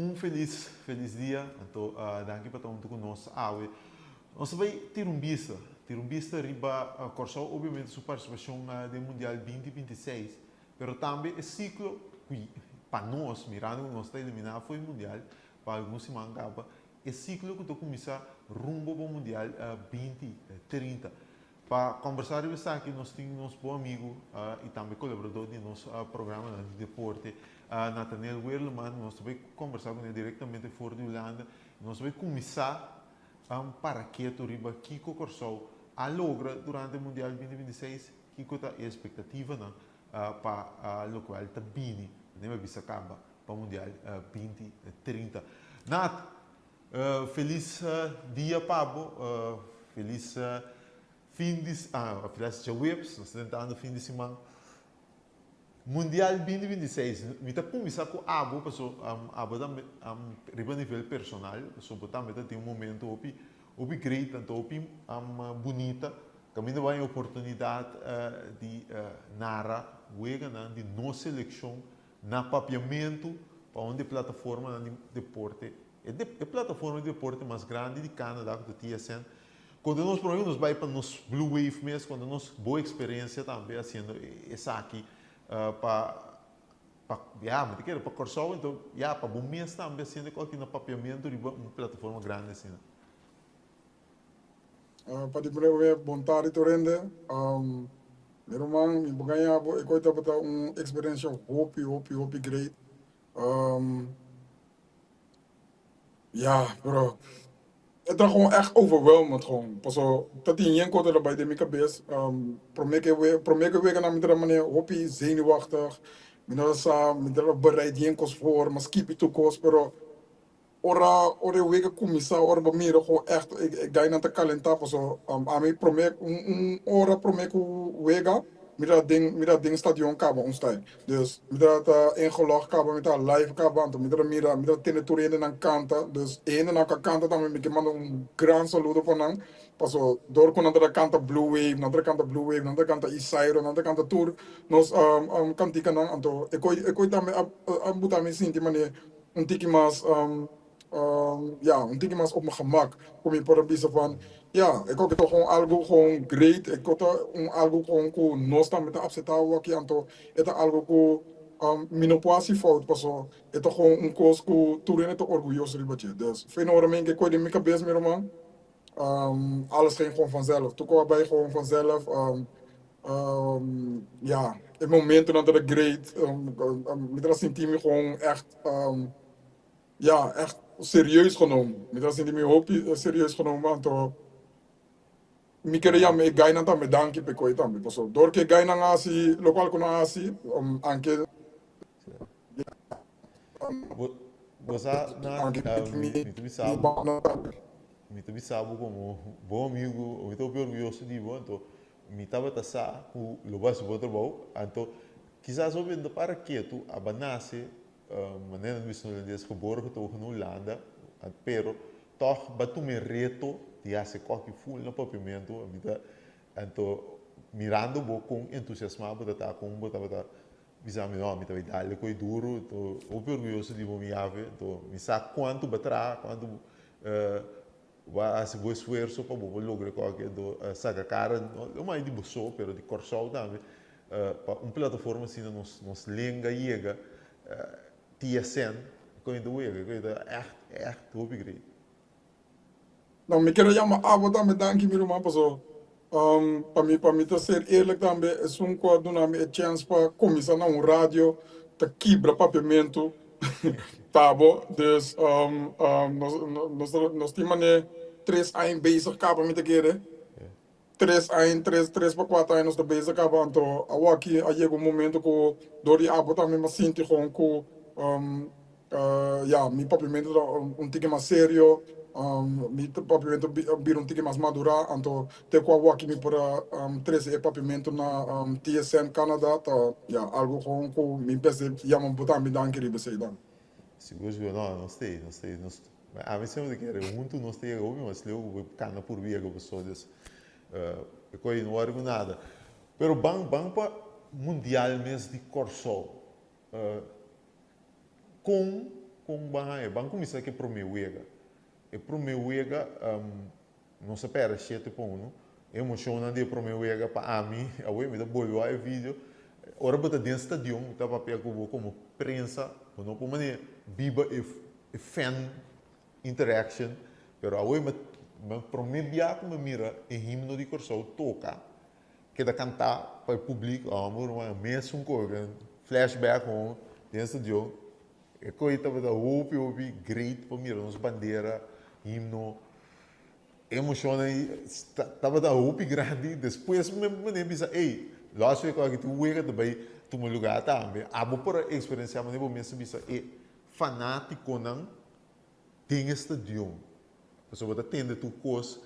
Un felis felis dia, anto danki pa ta huntu ku nos awe. Nos ta bai tira un bista, tira un bista riba Kòrsou obviamente su partisipashon den Mundial 2026, pero tambe e siklo ku pa nos, mirando ku nos ta eliminá for e Mundial pa algun siman kaba, e siklo ku ta kuminsá rumbo pa Mundial 2030. Pa kombersá riba esaki nos tin nos bon amigu i tambe kolaborador di nos programanan di deporte, Nathaniel Werleman. Nos ta bai kombersá kuné direktamente for di Hulanda. Nos ta bai kuminsá para ketu riba kiko Kòrsou a logra durante Mundial 2026, kiko ta e espektativanan pa lokual ta bini, manera mi a bisa kaba, pa Mundial 2030. Nat, Felis dia pa bo, felis fin di, ah, felis djaweps, nos ta tentando fin di siman. Mundial 2026, mi ta kuminsá ku abo paso abo ta riba nivel personal, paso bo tambe ta tin un momento hopi hopi great, anto hopi bunita, kaminda bo a haña oportunidat di nara weganan di nos selekshon Na Papiamentu, pa un di e plataformanan di deporte, e e plataforma di deporte mas grandi di Canada ku ta TSN, konta nos prome ku nos bai pa nos Blue Wave mes, konta nos bo eksperensia tambe hasiendo esaki pa pa ya mi ta kere pa Kòrsou enton ya pa bo mes tambe hasiendo e kos aki na Papiamentu riba un plataforma grandi asina. Pa di prome bon tardi tur hende. Mi ruman, mi por gaña bo, e koi tabata un eksperensia hopi, hopi, hopi great. Ya, pero e ta gewoon ègt overwhelmend gewoon. Paso ta tin yen kos ta bai den mi kabes. Prome ke we, prome ke weganan mi ta manera hopi zenuwachtig. Mi no ta sa, mi ta bereid yen kos voor, mi a skipi tur kos, pero Ora ora e wega kuminsá, ora bo mira ku ègt e gainan ta kalentá paso ami promé un un ora promé ku wega mi ta den mi ta den stadion kaba un stay. Dus mi ta ta ingelog kaba mi ta live kaba anto mi ta mira mi ta tende tur hendenan kanta dus e hendenan ku a kanta tambe mi ke manda un gran saludo pa nan paso dor ku nan ta kanta blue wave nan ta kanta blue wave nan ta kanta Isairo nan ta kanta tur nos kantikanan anto e koi e koi tambe a a buta mi sinti manera un tiki mas ya un tiki mas op mijn gemak ku mi por a bisa van ya e koki ta gewoon algu gewoon great e ko ta un algu gewoon ku nos tambe ta apseptá awor-aki anto e ta algu ku mi no por hasi fout paso e ta gewoon un kos ku tur hende ta orguyoso riba dje dus fei no ora mi ke koi den mi kabes mi ruman alles ging gewoon vanzelf tur kos a bai gewoon vanzelf ya e momentonan tabata great mi tabata sinti mi gewoon echt ya echt serieus genomen mi tabata sinti mi hopi serieus genomen anto mi kere yama e guynan tambe danki pa e koe tambe pasobra dor ku e guynan a hasi lokual ku nan a hasi anke Bo sa na mi ta bisa bo mi ta bisa bo komo bon amigu mi ta hopi orguyoso di bo anto mi tabata sa ku lo bo hasi bon trabou anto kisas hopi no ta para ketu aba nase manera nan bisa na holandes geboren getogen na Hulanda pero tog bo a tuma e reto di hasi koki ful na papiamentu mi ta anto mirando bo kon entusiasma bo ta ta kon bo tabata Bisa mi no, mi ta bay dale koe duro, to hopi orguyoso di bo mi yafe, to mi sa cuanto bo a traha, cuanto bo a haci bo esfuerso pa bo por logra e koke, anto saca cara no mas di bo so, pero di Corsou tambe, pa un plataforma asina nos nos lenga yega TSN, koe ta wega, koe ta echt echt hopi great. No, mi kere yama abo tambe danki mi ruman paso pa mi pa mi ta ser eerlijk tambe esun ku a duna mi e chèns pa kuminsá na un radio ta kibra papiamentu ta bo dus nos nos nos tin manera tres aña bezig kaba mi ta kere tres aña tres tres pa kuater aña nos ta bezig kaba anto awor aki a yega un momento ku dor di abo tambe mi a sinti gewoon ku Ya, mi papiamentu ta un tiki mas serio, mi papiamentu a bira un tiki mas madurá, anto te ku awor mi por a trese e papiamentu na TSN Canada ta ya algu gewoon ku mi mester yama bo tambe danki riba esei dan. Sigur sigur, no, nos ta ei, nos ta ei, nos, ami semper ta kere huntu nos ta yega hopi mas leu ku bo kanda pur biega bo so, dus e kos ei no wòrdu ku nada. Pero ban ban pa mundial mes di Kòrsou. Kon Kon ban haña? Ban kuminsá ku e promé wega. E promé wega, nos a pèrdè shete pa unu. E emoshonnan di e promé wega pa ami, awe mi ta bolbe wak e video, ora bo ta den stadion, mi ta papia ku bo komo prensa, bo no por manera biba e fan interaction, pero awe mi promé bia ku mi mira e himno di Kòrsou toka, keda kantá pa e publiko, amo ruman, mesun kos, flashback home den stadion. E koe tabata hopi hopi great pa mira nos bandera, himno, emocionnan ei tabata hopi grandi. Despues mi mane bisa ey, los weko aki tin wega ta bay tuma lugar tambe. Abo por a experiencia manera bo mes a bisa e fanaticonan den e stadion. Pasobra bo ta tende tur kos.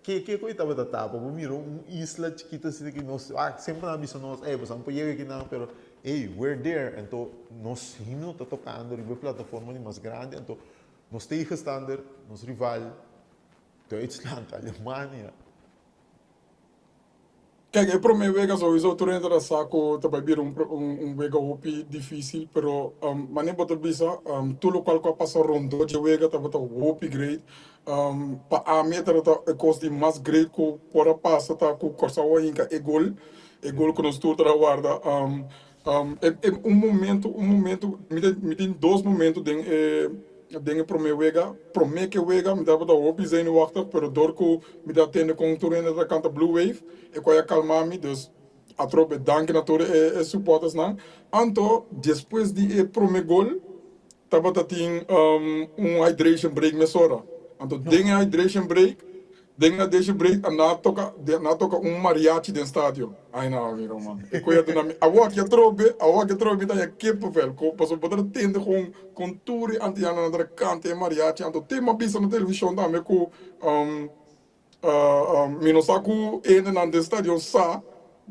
Ke ke ku e tabata tapa? Bo mira un isla chikito asina ki nos ah semper nan a bisa nos ey boso por yega akinan pero ey we're there anto nos himno ta tokando riba e plataforma di mas grandi anto nos tegenstander nos rival Duitsland Alemania. Kijk, e prome wega sowieso tur hende ta sa ku ta bai bira un un wega hopi dificil, pero mane bo ta bisa tur lokual ku a pasa rondó dje wega tabata hopi great. Pa ami e tabata e kos di mas great ku por a pasa ta ku Kòrsou a hinka e gol, e gol ku nos tur tabata warda. Un momento, un momento, mi ta mi tin dos momento den e den e prome wega. Prome ke wega mi tabata hopi zenuwachtig, pero dor ku mi ta tende kon tur hende ta kanta Blue Wave, e koi a kalma mi, dus atrobe danki na tur e e supportersnan. Anto despues di e prome gol tabata tin un hydration break mesora. Anto den e hydration break Den a deshe break a na toka na toka un mariachi den stadio. Ai no mi ruman. E koe a duna mi awor aki atrobe awor aki atrobe mi ta haña kippenvel ko pasobra bo ta tende kon kon tur e antianonan ta kanta e mariachi anto te mi a bisa na televishon tambe ku mi no sa ku e hendenan den stadion sa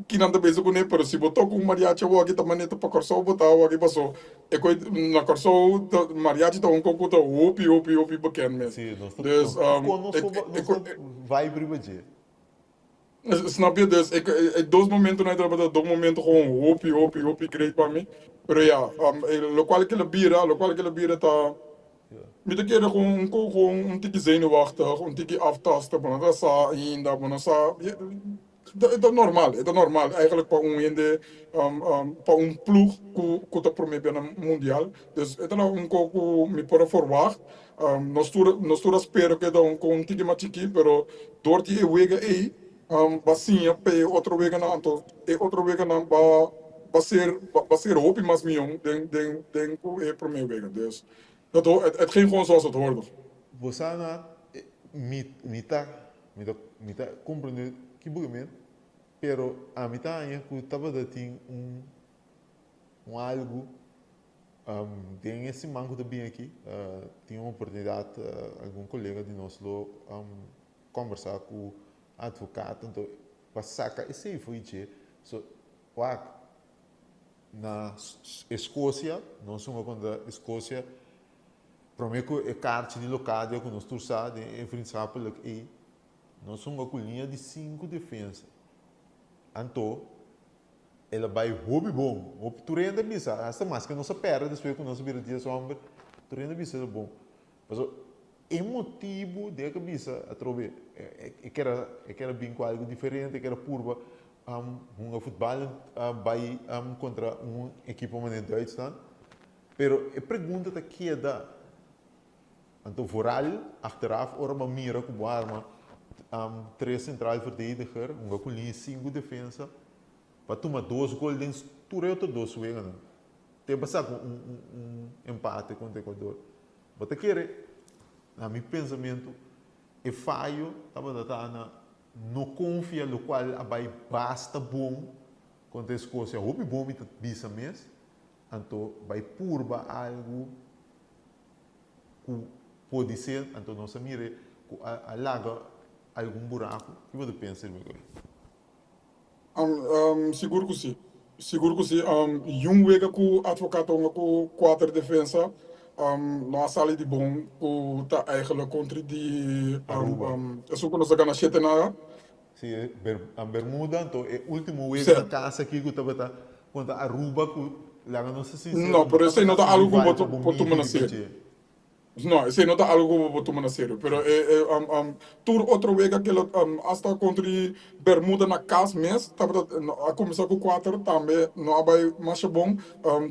ki nan ta bezig kuné pero si bo toka un mariachi awor aki ta manera ta pa Kòrsou bo ta awor aki paso e koe na Kòrsou ta mariachi ta un kos ku ta hopi hopi hopi bekend mes Sí, nos ta dus nos ta konos e nos e ta vibe riba dje. Snap je? Dus ik e dos momentonan ei tabata dos momento gewoon hopi hopi hopi great pa mi pero ya lokual ke lo bira lokual ke lo bira ta Mi ta kere gewoon un ko gewoon un tiki zenuwachtig un tiki aftasten bo no ta sa ainda bo no sa E ta normal, e ta normal eigenlijk pa un hende, pa un ploeg ku ku ta prome bia na mundial. Dus e ta un ko ku mi por a forwagt. Nos tur nos tur a spera ku e ta un ko un tiki mas chikí, pero dor di e wega ei ba siña pa e otro weganan, anto e otro weganan ba ba ser ba ser hopi mas mihó den den den ku e prome wega. Dus dat het ging gewoon zoals het hoorde. Bo sa na mi mi ta Mi ta mi ta comprende ki bo men, pero ami ta haña ku tabata tin un un algu den e siman ku ta bin aki tin un oportunidat algun kolega di nos lo kombersá ku advokat anto pa saka esei for dje so wak na Escocia nos hunga kontra Escocia. Prome ku e karchi di Locadia ku nos tur sa den e vriendschappelijk ei, nos hunga ku liña di sinku defensa. Anto, el a bai hopi bon. Hopi, tur hende a bisa, hasta maske nos a pèrdè despues ku nos a bira dies hòmber, tur hende a bisa el a bon. Pasobra e motibu den e bisa atrobe e ker a e ker a bin ku algu diferente, e ker a purba hunga futbal bai kontra un ekipo manera Duitsland. Pero e pregunta ta keda, anto vooral achteraf ora bo mira ku bo arma tres centraal verdediger, hunga ku liña sinku defensa, pa tuma dos gol den tur e otro dos weganan. Te pa saka un un empate kontra Ecuador. Bo ta kere, na mi pensamentu, e fayo tabata ta na no konfia lokual a bai basta bon kontra Escocia. Hopi bon mi ta bisa mes. Anto bai purba algu ku podisé, anto nos a mira ku a laga algun buraku. Ki bo ta pensa riba esaki? Sigur ku si. Sigur ku si. Yun wega ku Advocaat hunga ku kuater defensa no a sali di bon ku ta eigenlijk kontra di Aruba. Esun ku nos a gana shete nada. Si, Bermuda, anto e ultimo wega na casa aki ku tabata kontra Aruba ku. Laga nos ta sincero, No, no pero esei tabata no ta un algo ku rival bo pa bo por tuma midi na riba serio. dje. No, esei no ta algo ku bo por tuma na serio. Pero Sí. e e tur otro wega ke lo asta kontra di Bermuda na kas mes tabata a kuminsá ku kuater tambe no a bai masha bon.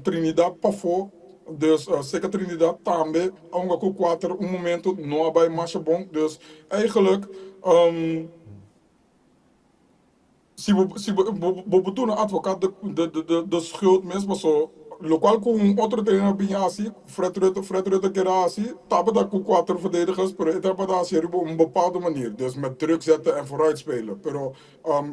Trinidad pafó, dus seka Trinidad tambe a hunga ku kuater un momento no a bai masha bon. Dus eigenlijk Si bo si bo bo bo duna advocaat de de de de de schuld mes paso locual cu un otro trainer a bini haci, Fred Rutte Fred Rutte kier a haci tabata cu cuater verdedigers pero e tabata haci riba un bepaalde manier dus met druk zetten en vooruit spelen pero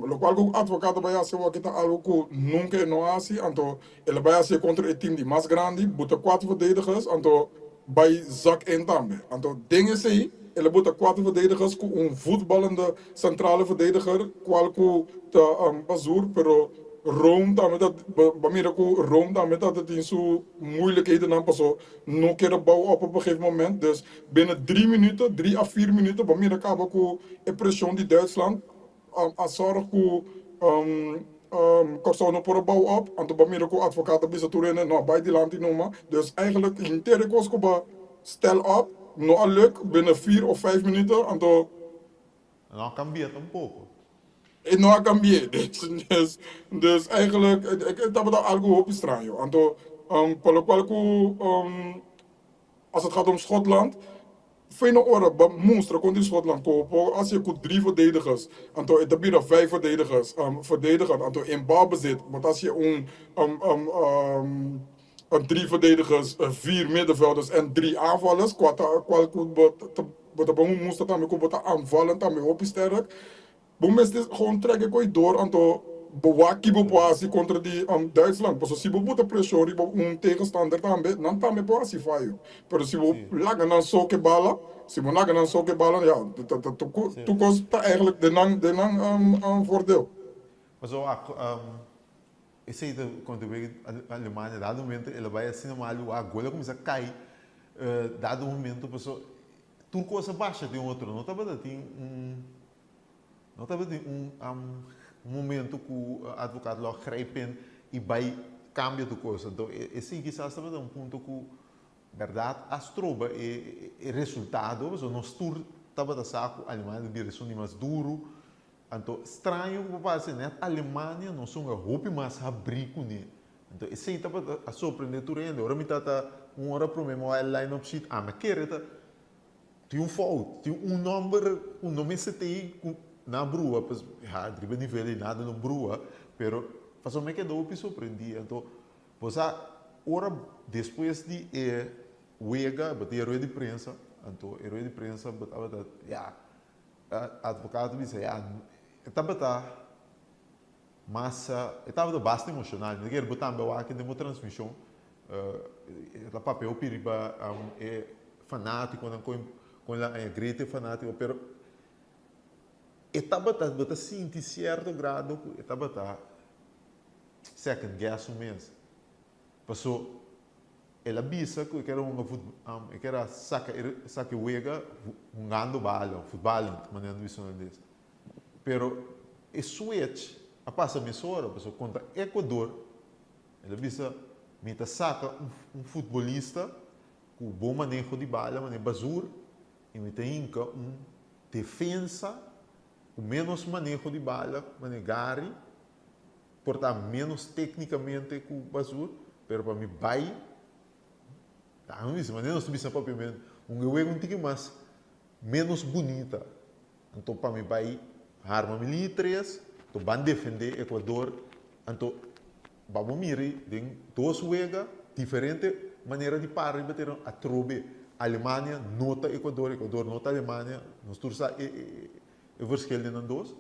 locual cu advocaat a bay haci awor aki ta algo cu nunca e no a haci anto el a bay haci contra e team di mas grandi buta cuater verdedigers anto bay zak in tambe anto den esey el a buta cuater verdedigers cu un voetballende Centrale verdediger cual cu ta Bazoer pero Rome tambe ta ba mira cu Rome tambe ta tin su moeilijkhedennan paso no keda bouw op op een gegeven moment dus binnen drie minuten drie a vier minuten ba mira caba cu e presion di Duitsland a zorg cu Corsou no por a bouw op anto ba mira cu Advocaat a bisa tur hende no bay dilanti numa dus eigenlijk henter e cos cu ba stel op no a luk binnen vier of vijf minuten anto. No a cambia tampoco. E no a cambi'é. Dus, dus eigenlijk e tabata algo hopi straño. Anto, pa locual cu als het gaat om Schotland, fijne ora ba mustra con di Schotland cu por haci'é cu drie verdedigers. Anto e ta bira vijf verdedigers, verdedigen. Anto in balbezit bo ta haci'é un drie verdedigers, vier middenvelders en drie aanvallers, cual ta cual cu bo ta bo ta bon mustra tambe cu bo ta aanvallend tambe hopi sterk. Bo mester gewoon trek e koe door anto bo wak ki bo por haci contra di Duitsland, pasobra si bo buta presion riba un tegenstander tambe, nan tambe por haci fayo. Pero si bo laga nan so ke bala, si bo laga nan so ke bala, ya, tur cos ta eigenlijk den nan den nan voordeel. Pasobra Esei ta kontribuí Alemania dado momento el a bai asina malu a gol a kuminsá kai dado momento paso tur kos a basha den otro no tabata tin un no tabata tin un momento ku advocaat lo a grijp in i bai kambia tur kos anto esei kisas tabata un punto ku bèrdat a stroba e resultado pasobra nos tur tabata sa ku Alemania ta bira esun di mas duru. Anto, straño ku por parse, nèt Alemania nos un a hopi mas habrí kuné. Anto, esei tabata a sorprendé tur hende. Ora mi tabata un ora promé mi wak e line-up sheet, ami a kere ta tin un fout, tin un nòmber ku no mester ta ei ku nan a brua. Pues, ya, riba e nivel ei nada no brua, pero pasobra mi a keda hopi sorprendí. Anto, bo sa, ora despues di e wega, bo tin e rueda di prensa, anto e rueda di prensa bo tabata, ya, Advocaat a bisa, ya, e tabata mas, e tabata basta emocional. Mi ta kere bo tambe wak den bo transmision, e ta papia hopi riba e fanaticonan con con la aña grita e fanatico, pero e tabata, bo ta sinti cierto grado cu e tabata second guess su mes. Paso el a bisa ku e kier a hunga fut e kier a saka e saka e wega hungando bala, futbalend, manera nan bisa holandes. Pero e switch a pasa mesora, pasobra kontra Ecuador el a bisa mi ta saka un un futbolista ku bon maneho di bala manera Bazoer i mi ta hinka un defensa ku menos maneho di bala manera Gary. Por ta menos técnicamente ku Bazoer, pero pa mi bai, ta mi bisa, manera nos ta bisa papiamento, un e wega un tiki mas menos bunita. Anto pa mi bai harma mi liña tres, anto ban defende Ecuador, anto ba bo mira den dos wega diferente manera di para riba tereno atrobe. Alemania no ta Ecuador, Ecuador no ta Alemania, nos tur sa e verschil den nan dos.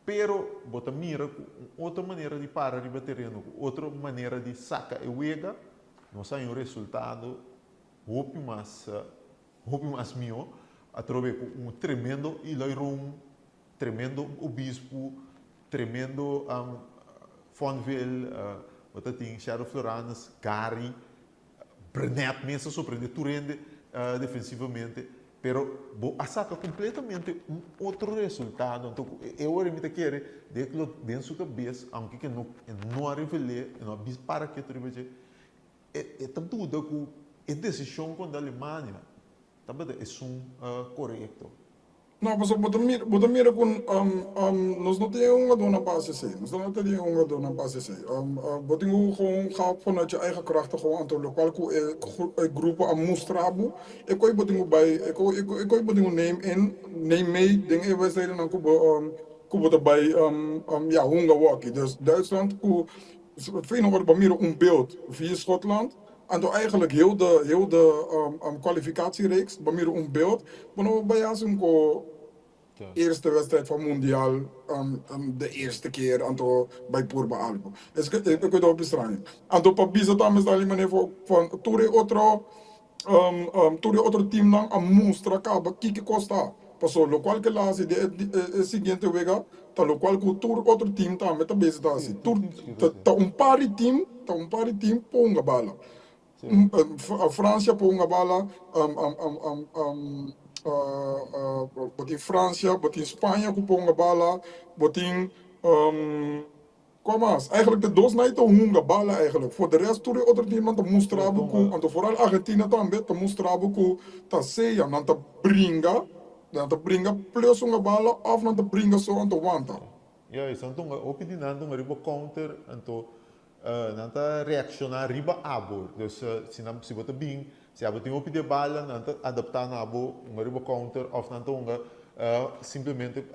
Pero bo ta mira ku un otro manera di para riba tereno, ku otro manera di saka e wega, nos haña un resultado hopi mas hopi mas mihó. Atrobe ku un tremendo Eloy Room, tremendo Obispo, tremendo Fonville, bo ta tin Shadow Floranus, Gary, Brenet mes a sorprende tur hende defensivamente, pero bo a saca completamente un otro resultado. Anto cu e ora mi ta kere den su cabes, aunke ke no e no a revel'é, e no a bisa para ketu riba dje. E ta duda ku e desishon kontra Alemania tabata esun korekto. No, pasobra bo ta mira, bo ta mira ku nos no tin e hungadó na base esei. Nos no ta tin e hungadó na base esei. Bo tin ku gewoon ga vanuit je eigen krachten gewoon anto lokual ku e e grupo a mustra bo, e koi bo tin ku bai, e koi e koi bo tin ku neem in, neem mee den e wedstrijdennan ku bo ku bo ta bai ya hunga wòki. Dus Duitsland ku Feyenoord bo mira un beeld via Schotland, anto eigenlijk heel de heel de kwalificatiereeks bo mira un beeld, bo no bai hasi un ko eerste wedstrijd van mundial de eerste keer anto bai purba algo. Es ke e koe ta hopi straño. Anto pa bisa tambe sta ali manera van tur e otro tur e otro teamnan a mustra kaba kiko kos ta. Paso lokual ke la hasi den e siguiente wega ta lokual ku tur otro team tambe ta bezi ta hasi. Tur ta un par di team ta un par di team por hunga bala. Francia por hunga bala, bo tin Francia, bo tin Spaña ku por hunga bala, bo tin. Kua mas? Eigenlijk de dos nai ta hunga bala eigenlijk. For de rest tur e otro teamnan ta mustra bo ku, anto foral Argentina tambe ta mustra bo ku ta sea nan ta bringa, nan ta bringa plus hunga bala of nan ta bringa so anto wanta. Juist, nan ta hunga, hopi di nan ta hunga riba counter anto nan ta reacciona riba abo. Dus si nan si bo ta bin, si abo tin hopi di e bala nan ta adapta na abo hunga riba counter of nan ta hunga simplemente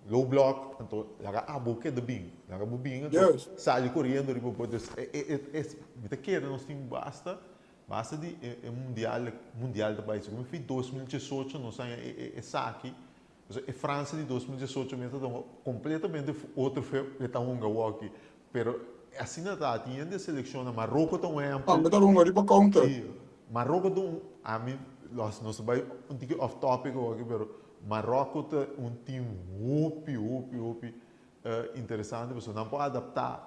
Low block, anto laga abo keda bin, laga bo bin anto sali koriendo riba bo, dus e e e mi ta kere nos tin basta, basta di e e mundial, mundial ta bai, segun mi fi 2018 nos haña e e esaki, pasobra e Fransia di 2018 mes ta hunga kompletamente otro fe e ta hunga awoki, pero asina ta, tin hende selekshon, Maroko ta un ehèmpel. Tambe ta hunga riba counter. Si, Maroko ta un, ami nos ta bai un tiki off topic awoki pero Maroko ta un team hopi hopi hopi interesante pasobra nan por adapta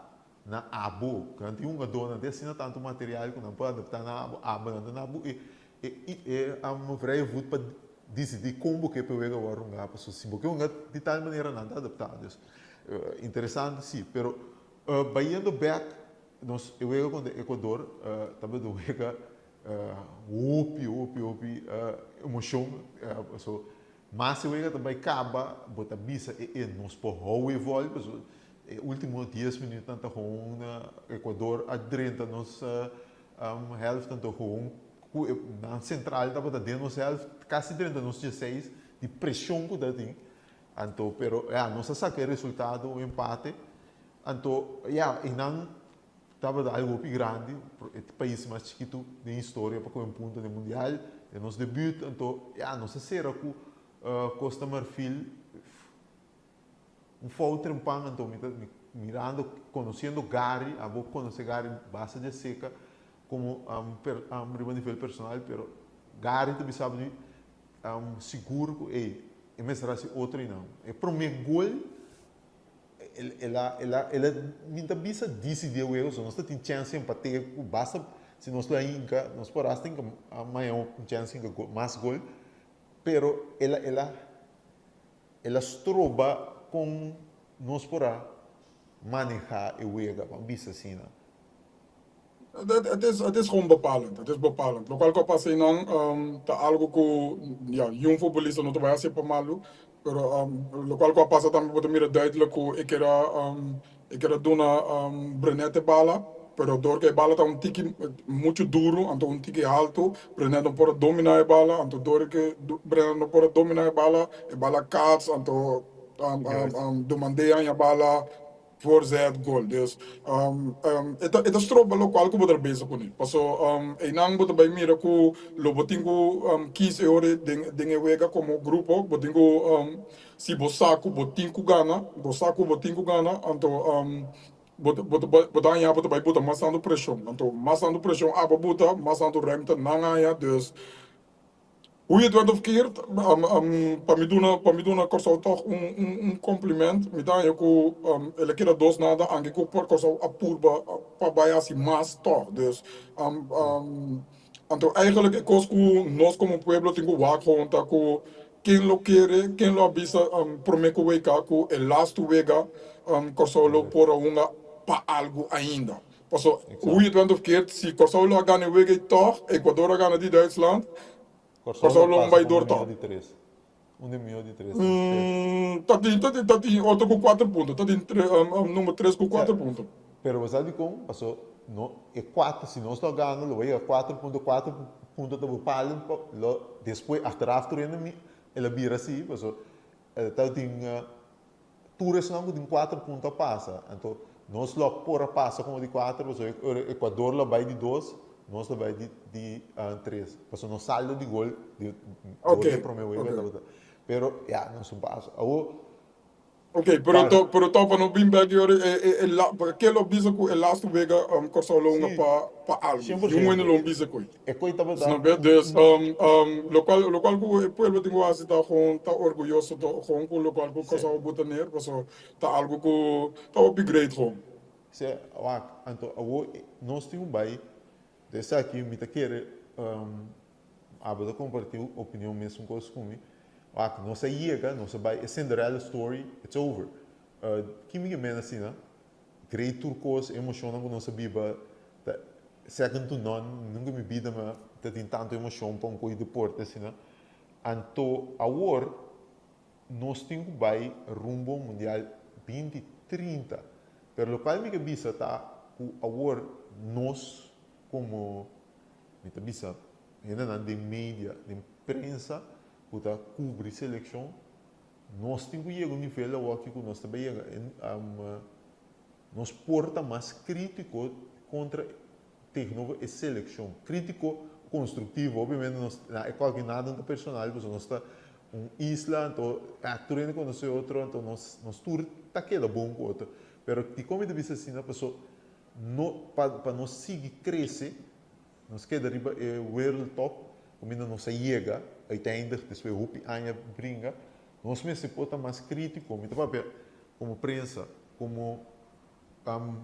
na abo. Nan tin hungadornan tin asina tantu material ku nan por adapta na abo. Abo nan ta na bo e e vrije voet pa disidí kon bo ke pa e wega wòrdu hungá pasobra si bo ke hunga di tal manera nan ta adapta. Dus interesante si pero bayendo bèk nos e wega kontra Ecuador tabata un wega Hopi, hopi, hopi emocion. Paso, mas e wega ta bay caba, bo ta bisa e e nos por hou e vol, paso e ultimo dies minuutnan ta gewoon Ecuador a drenta nos helft, anto gewoon cu e nan central tabata den nos helft, casi drenta nos dieseis, di presion cu ta tin. Anto, pero ya, nos a saca e resultado, un empate. Anto, ya, eynan Tabata algu hopi grandi, e pais mas chikitu den historia pa kohe un punto den mundial, den nos debut, anto ya nos a sera ku Costa Marfil un fout trempan, anto mi ta mirando, konosiendo Gary, abo konosé Gary basta dje seka komo riba nivel personal, pero Gary ta bisa bo sigur ku ey e mester hasi otro einan. E prome gol El a, el a, el a, mi ta bisa disidí e wega, so nos ta tin chèns di empat'é ku basta si nos lo a hinka, nos por hasta hinka maña un chèns hinka gol, mas gol, pero el a, el a, el a stroba kon nos por a manehá e wega, ban bisa asina. Het is, het is gewoon bepalend, het is bepalend. Lokual ku a pasa einan ta algu ku ya yun futbolista no ta bai hasi pa malu, pero lokual ku a pasa tambe bo ta mira duidelijk ku e keda e keda duna Brenet e bala, pero dor ku e bala ta un tiki muchu duru anto un tiki haltu, Brenet no por a domina e bala, anto dor ku Brenet no por a domina e bala, e bala kats anto Dumandé haña bala. Voorzet gol. Dus e ta e ta stroba lokual ku bo ta bezig kuné. Paso einan bo ta bai mira ku lo bo tin ku kis e ora den den e wega komo grupo, bo tin ku si bo sa ku bo tin ku gana, bo sa ku bo tin ku gana, anto bo ta bo ta bo ta haña bo ta bai buta mas tantu preshon. Anto mas tantu preshon abo buta, mas tantu ruimte nan haña. Dus Hoe je het went of keert, pa mi duna, pa mi duna Kòrsou tòg un, un, un kompliment. Mi ta haña ku el a keda dos nada, anke ku Kòrsou a purba pa bai hasi mas tòg. Dus, anto eigenlijk e kos ku nos komo pueblo tin ku wak gewoon ta ku ken lo kere, ken lo a bisa promé ku WK ku e lastu wega Kòrsou lo por a hunga pa algu ainda. Paso, hoe je het went of keert, si Kòrsou lo a gana e wega ei tòg, Ecuador a gana di Duitsland, Kòrsou Kòrsou lo lo bai pasa dor como mihó tòg. di tres. Un di mihó di tres, sí. Ta tin, ta tin, ta tin otro ku kuater punto. Ta tin tre, number tres ku Sea, kuater punto. pero bo sa dikon? Paso no e kuater, si nos lo gana lo bai yega kuater punto, kuater punto ta bepalen pa lo despues achteraf tur hende mi el a bira asi, paso ta tin tur esnan ku tin kuater punto a pasa, anto nos lo por a pasa komo di kuater paso ora Ecuador lo bai di dos, nos lo bai di di tres, paso nos saldo di gol di dor Ok, di e prome wega ok. tabata, pero ya nos un paso. Awor Ok, pero pa to, pero to pa no bin bek yori e e e la, porque ke lo bisa ku e laatste wega um, Kòrsou lo hunga Sí, pa pa algu. shen por Niun hende shento. lo bisa koe. E koe tabata Snap je? un Dus un um, um, lokual lokual ku e pueblo tin ku hasi ta gewoon ta orguyoso to gewoon ku lokual ku Se, Kòrsou a buta neer, paso ta algu ku ta hopi great gewoon. se, wak, anto awor nos tin un bai, de esaki mi ta kere um, abo ta kompartí opinion mesun kos ku mi. Wak, nos a yega, nos a bai, e Cinderella story, it's over. Ki mi ke mena asina? Great tur kos, e emoshonnan ku nos a biba ta second to none, nunka mi bida mi a ta tin tantu emoshon pa un kos di deporte asina. Anto awor nos tin ku bai rumbo mundial binti 30, pero lokual mi ke bisa ta ku awor nos komo Mi ta bisa hendenan den media, den prensa ku ta kubri selekshon, nos tin ku yega un nivel awoki ku nos ta bai yega nos por ta mas kritiko kontra tegenover e selekshon. Kritiko konstruktivo, obviamente nos na e kòke nada no ta personal pasobra nos ta un isla anto tur hende konosé otro anto nos nos tur ta keda bon ku otro. Pero dikon mi ta bisa asina? Pasobra No pa pa nos sigui crece, nos keda riba e wereld top caminda nos a yega uiteindelijk despues hopi aña bringa, nos mester por ta mas critico, mi ta papia como prensa, como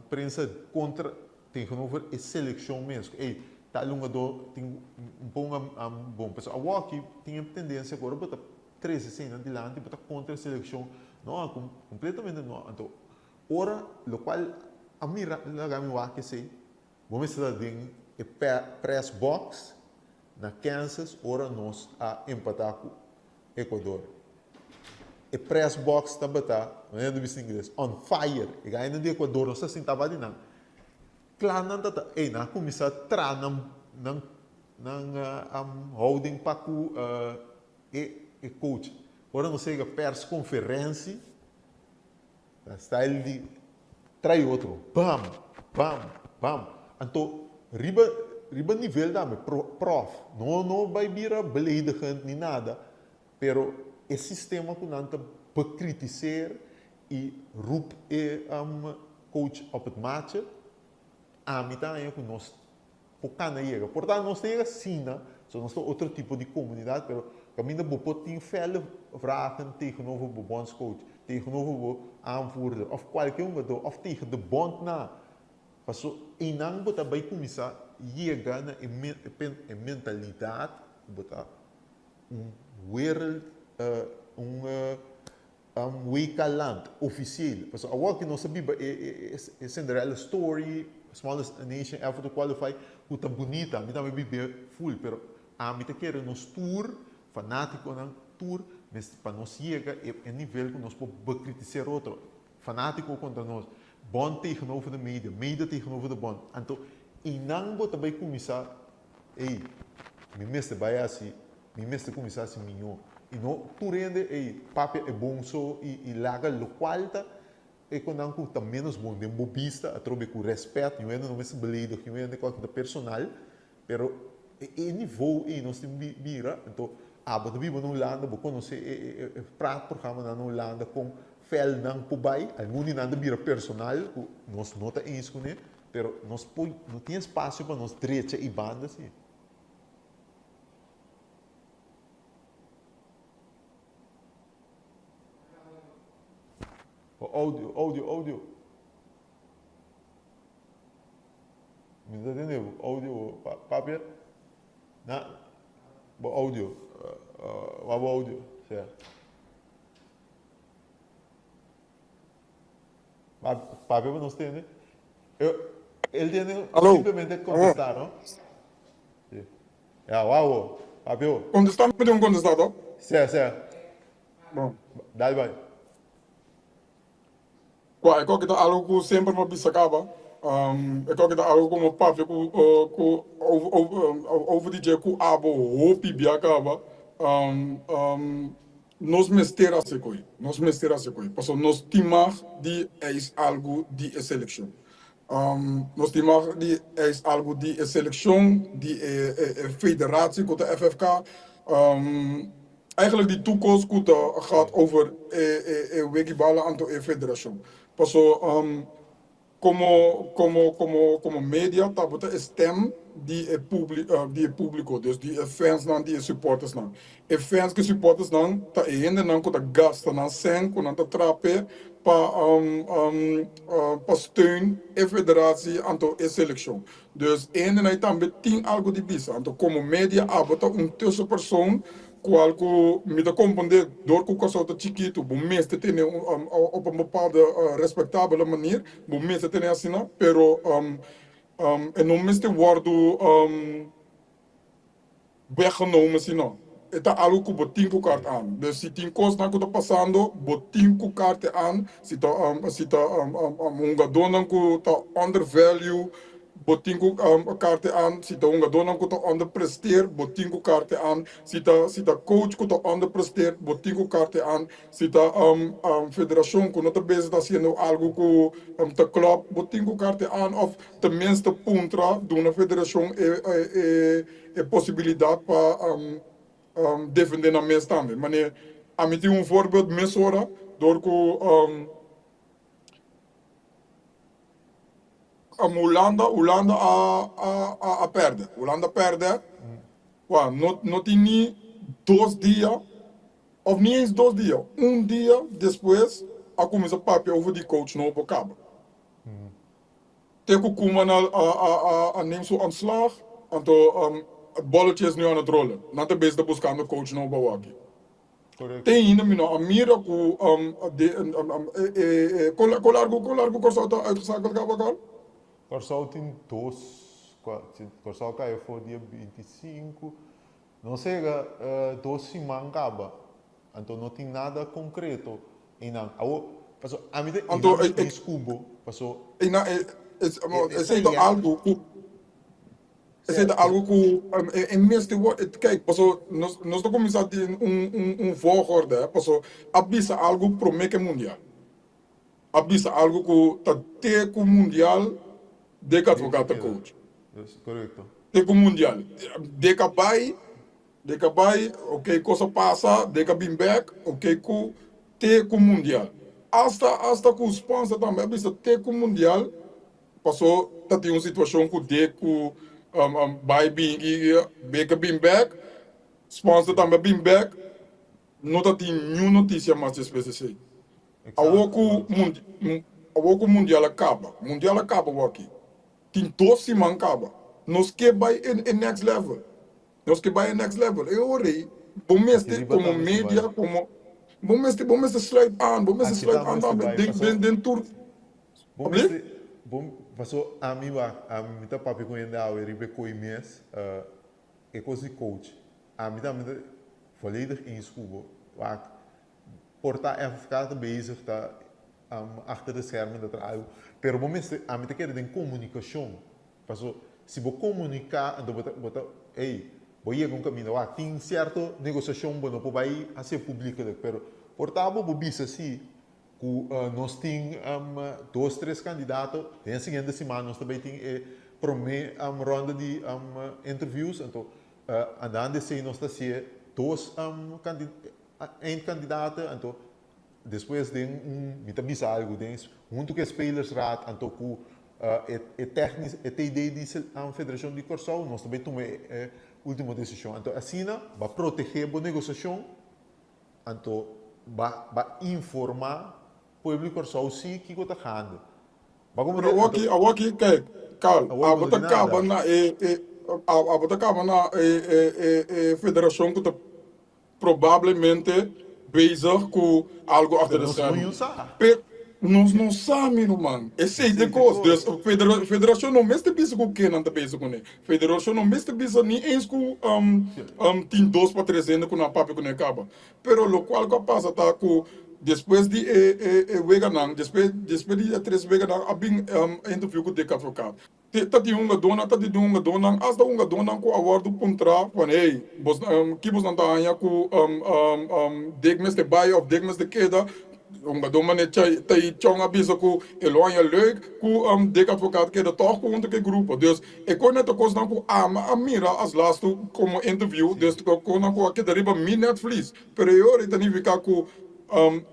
prensa contra tegenover e seleccion mes, cu ey tal hungador tin un ponga bon, pasobra awoki tin e tendencia cu ora bo ta trece eseinan dilanti bo ta contra e seleccion, no, completamente no, anto Ora locual a mira laga mi wak esey, bo mester ta den e press box na Kansas ora nos a empata cu Ecuador. E press box tabata, manera nan ta bisa na ingles, on fire. E gainan di Ecuador nos ta sinta aba di nan. Cla nan ta ta, ey nan a cuminsa tra nan nan nan houding pa cu e coach. Ora nos a yega persconferentie. Ta style di trai otro, bam, bam, bam. Anto riba riba nivel tambe prof no no bai bira beledigend ni nada, pero e sistema ku nan ta bekritiseer i roep e coach op het matje, ami ta haña ku nos por kana yega. Por ta nos ta yega asina, so nos ta otro tipo di comunidad, pero caminda bo por tin felle vragen tegenover bo bondscoach, tegenover bo aanvoerder of cualke hungador of tegen de bond na. Paso eynan bo ta bay cuminsa yega na e mentalidad cu bo ta un wereld, un WK land ofisieel. Pasobra awor ki nos a biba e Cinderella story, smallest nation ever to qualify, ku ta bunita, mi tambe bib'é full, pero ami ta kere nos tur, fanatikonan tur, mester pa nos yega e nivel ku nos por bekritiseer otro, fanatiko kontra nos, bond tegenover de media, media tegenover de bond. Anto einan bo ta bai kuminsá, ey, mi mester bai hasi Mi mester kuminsá hasi mihó. I no tur hende ei papia e bon so i i laga lokual ta e konan ku ta ménos bon den bo bista atrobe ku rèspèt. Niun hende no mester beledig niun hende kòke ta personal, pero e e nivou ei nos tin bira. Anto abo ta biba na Hulanda, bo konosé e e e praatprogramanan na Hulanda kon fèl nan por bai. Algun di nan ta bira personal ku nos no ta eens kuné, pero nos por no tin espasio pa nos drecha i banda si. Bo audio, audio, audio. Mi no ta tende bo audio bo papia. Na, bo audio. Wak bo audio. Sea. Papia pa nos tende. El tiene Aló, simplemente awor. contestar, no? Sí. Ya, wauw, papio. Contestá mi tin un contestá to? Sí, sí. Bon. Dal bai. Kua e koki ta algo ku semper mi a bisa kaba. E koki ta algo ku mi a papia ku ku over di dje ku abo hopi bia kaba. Nos mester hasi koe, nos mester hasi koe, pasobra nos tin mag di eis algu di e selekshon. Nos tin mag di eis algu di e selekshon, di e federatie ku ta FFK, eigenlijk di tur kos ku ta gaat over e weg'i bala anto e federashon. Pasobra Como como como como media tabata e stem di e publi di e publico, dus di e fansnan, di e supportersnan. E fans ku e supportersnan ta e hendenan ku ta gasta nan sèn ku nan ta traha p'e pa pa steun e federatie anto e selekshon. Dus e hendenan ei tambe tin algu di bisa. Anto como media abo ta un tussenpersoon Cual cu mi ta comprende door cu Curaçao ta chikito bo mester tene op un bepaalde respectabele manier bo mester tene asina pero e no mester wordo weggenomen sino e ta algo cu bo tin cu kaart aan. Dus si tin cosnan cu ta pasando bo tin cu kaart e aan si ta si ta hungadornan cu ta undervalue Bo tin ku karte aan si ta hungadónan ku ta onderpresteer, bo tin ku karte aan si ta si ta coach ku ta onderpresteer, bo tin ku karte aan si ta federashon ku no ta bezig ta hasiendo algu ku ta klòp, bo tin ku karte aan òf tenminste puntra duna federashon e e e posibilidat pa defendé nan mes tambe. Manera ami tin un voorbeeld mesora dor ku. Hulanda, Hulanda a a a pèrdè. Hulanda pèrdè, wou no no tin ni dos dia òf ni eens dos dia, un dia despues a kuminsá papia over di coach nobo kaba. Te ku Koeman a a a a neem su ontslag, anto het bolletje is nu aan het rollen. Nan ta bezig ta buskando coach nobo awaki. Correcto. Te ainda mi no a mira ku e kon largu kon largu Kòrsou ta uitgeschakeld kaba Carl? Kòrsou tin dos Kòrsou kai afó dia 25 nos hega dos siman kaba anto no tin nada konkreto einan awo paso ami ta Anto einan mi skubo paso einan e esei ta algu ku Esei ta algu ku e mester wòrdu, kijk, paso nos nos ta kuminsá tin un un un volgorde, paso a bisa algu promé ku e mundial. A bisa algu ku ta te ku mundial Dick Advocaat ta coach. Te ku mundial. Dick a bai, Dick a bai, oké kos a pasa, Dick a bin bèk, oké ku te ku mundial. Asta asta ku sponsor tambe a bisa te ku mundial. Paso ta tin un situacion cu de cu bay bin y Baker bin bek, sponsor tambe a bin bek, no ta tin niun noticia mas despues di esey. Awor cu awor cu mundial a caba, mundial a caba awor aki, tin dos siman caba, nos ke bay e next level, nos ke bay e next level, e ora ey bo mester como media, como bo mester bo mester sluit aan, bo mester sluit aan tambe den den tur. Bo mester, bo, paso ami wak, ami mi ta papia ku hende awe riba e koi mes, e kos di coach, ami tambe ta volledig eens ku bo, wak, por ta FFK ta bezig ta achter de schermen ta traha algu, pero bo mester, ami ta kere den komunikashon, paso si bo komuniká anto bo ta, bo ta, ey, bo yega un kaminda, wak, tin sierto negosiashon bo no por bai hasié publikelijk, pero por ta bo bo bisa si Ku nos tin dos tres kandidato, den e siguiente siman nos ta bay tin e prome ronda di interviews, anto andando esey nos ta hacié dos eindkandidaten, anto despues den un, mi ta bisa algu, den hunto ku e spelersraad anto ku e technisch, e TD di Federacion di Kòrsou nos ta bay tuma e ultimo desishon. Anto asina bo a protegé bo negosiashon. Anto ba ba informa pueblo di Kòrsou si kiko ta gande. Ba Pero komprende? awor Anto aki, awor aki, kijk, Carl, awor abo bo no ta tin kaba nada. na e, e, abo ta kaba na e, e, e, e federashon ku ta probablemente bezig ku algu achter Pero de nos no schermen. yusa. Pe, Nos no sa, mi ruman. Esei ta e Esei ta kos. kos. Dus federashon no mester bisa ku kennan ta bezig kuné. Federashon no mester bisa ni eens ku tin dos pa tres hende ku nan a papia kuné kaba. Pero lokual ku a pasa ta ku despues di e e weganan, despues despues di e tres weganan a bin interview ku Dick Advocaat. Ta tin hungadónan, ta tin hungadónan, asta hungadónan ku a wòrdu puntrá van hey, bos ki bosnan ta haña ku Dick mester bai òf Dick mester keda? Hungadó manera Chay Tai Chong a bisa ku e lo haña leuk ku Dick Advocaat keda tòg ku huntu ku e grupo. Dus e kos nan ta kosnan ku ami a mira as lastu komo interview, dus kosnan ku a keda riba mi netvlies. Pero e ora ei ta nifiká ku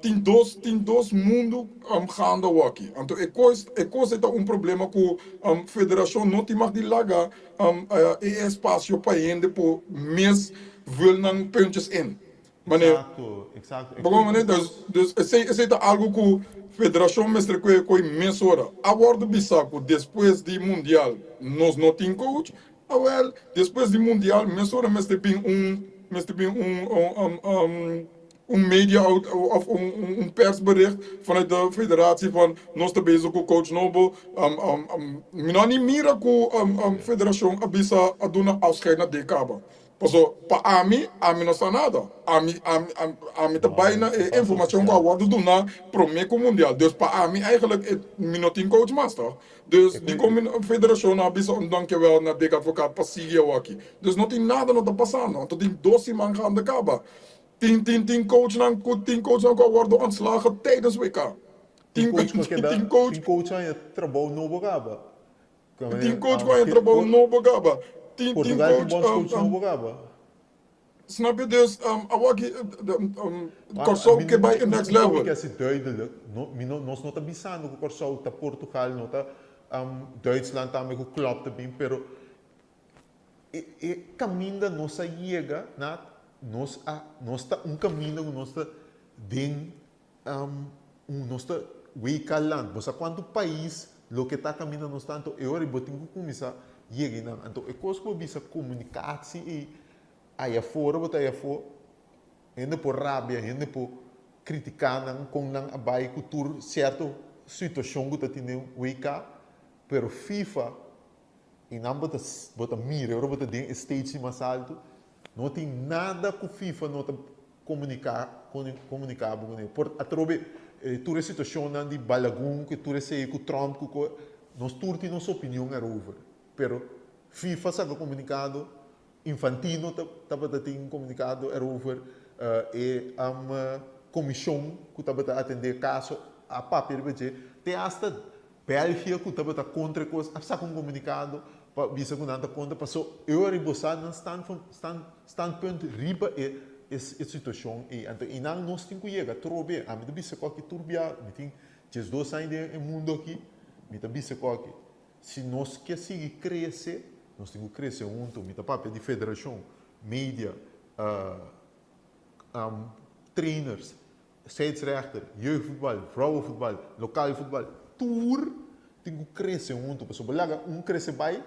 Tin dos tin dos mundu gaande awaki. Anto e kos e kos ei ta un problema ku federashon no tin mag di laga e espasio pa hende por mes vul nan puntjes in. Mane Exacto, exacto. E bo koe mane tin dus kos. dus esei esei ta algu ku federashon mester koe koe mesora. A wòrdu bisa ku despues di mundial nos no tin coach. Awel despues di mundial mesora mester bin un mester bin un un media out of un persbericht vanuit de federatie van nos ta bezig cu coach nobo. Mi no a ni mira cu federacion a bisa a duna afscheid na DK. Paso pa ami, ami no sa nada. Ami, ami, ami ta bay No, na e e falta informacion cu a oficial. wordo duna prome cu mundial. Dus pa ami eigenlijk e, mi no tin coach mas toch. Dus E dicon koe, mi federacion no a bisa un dankjewel na Dick Advocaat pa sigui awaki. Dus no tin nada no ta pasando. Anto tin dos siman gaande caba. Tin tin tin coachnan ku tin coachnan ku a wordo ontslagen tijdens WK. Tin Tin coach ku a tin keda, tin coach tin coach a haña trabou nobo kaba. tin coach ku a haña trabou nobo kaba. Tin tin Portugal tin coach bondscoach nobo kaba. Snap je? Dus awor aki Wak, Kòrsou mi ke bai e un next un kos mi level. ke hasi duidelijk, no mi no nos no ta bisando ku Kòrsou ta Portugal, no ta Duitsland tambe ku Klopp ta bin, pero E e kaminda nos a yega na nos a nos ta un kaminda ku nos ta den un nos ta WK land. Bo sa kuantu pais loke ta kaminda nos ta anto e ora bo tin ku kuminsá yega einan. Anto e kos ku bo bisa komunikasi ei aya afó bo ta aya afó hende por rabia hende por kritiká nan kon nan a bai ku tur sierto situashon ku ta tin den WK pero FIFA I nan bo ta bo ta mira ora bo ta den e stage di mas altu, no tin nada ku FIFA no ta komuniká komuniká bo kuné. Por atrobe tur e situashonnan di Balagun ku tur esei ku Trump ku ko nos tur tin nos opinion erover. Pero FIFA saka komunikado, Infantino ta tabata tin komunikado erover, e komishon ku tabata atendé e kaso a papia riba dje, te asta Belgia ku tabata kontra e kos a saka un komunikado pa bisa ku nan ta kontra paso e ora bo sa nan standpunt riba e e situashon ei. Anto einan nos tin ku yega trobe. Ami ta bisa ku aki tur bia mi tin diesdos aña den e mundo aki mi ta bisa ku aki si nos ke sigui krese nos tin ku krese hunto. Mi ta papia di federashon, media, trainers. Scheidsrechter, jeugdvoetbal, vrouwenvoetbal, lokaal voetbal, tur tin ku krese huntu. Pasobra bo laga un krese bai,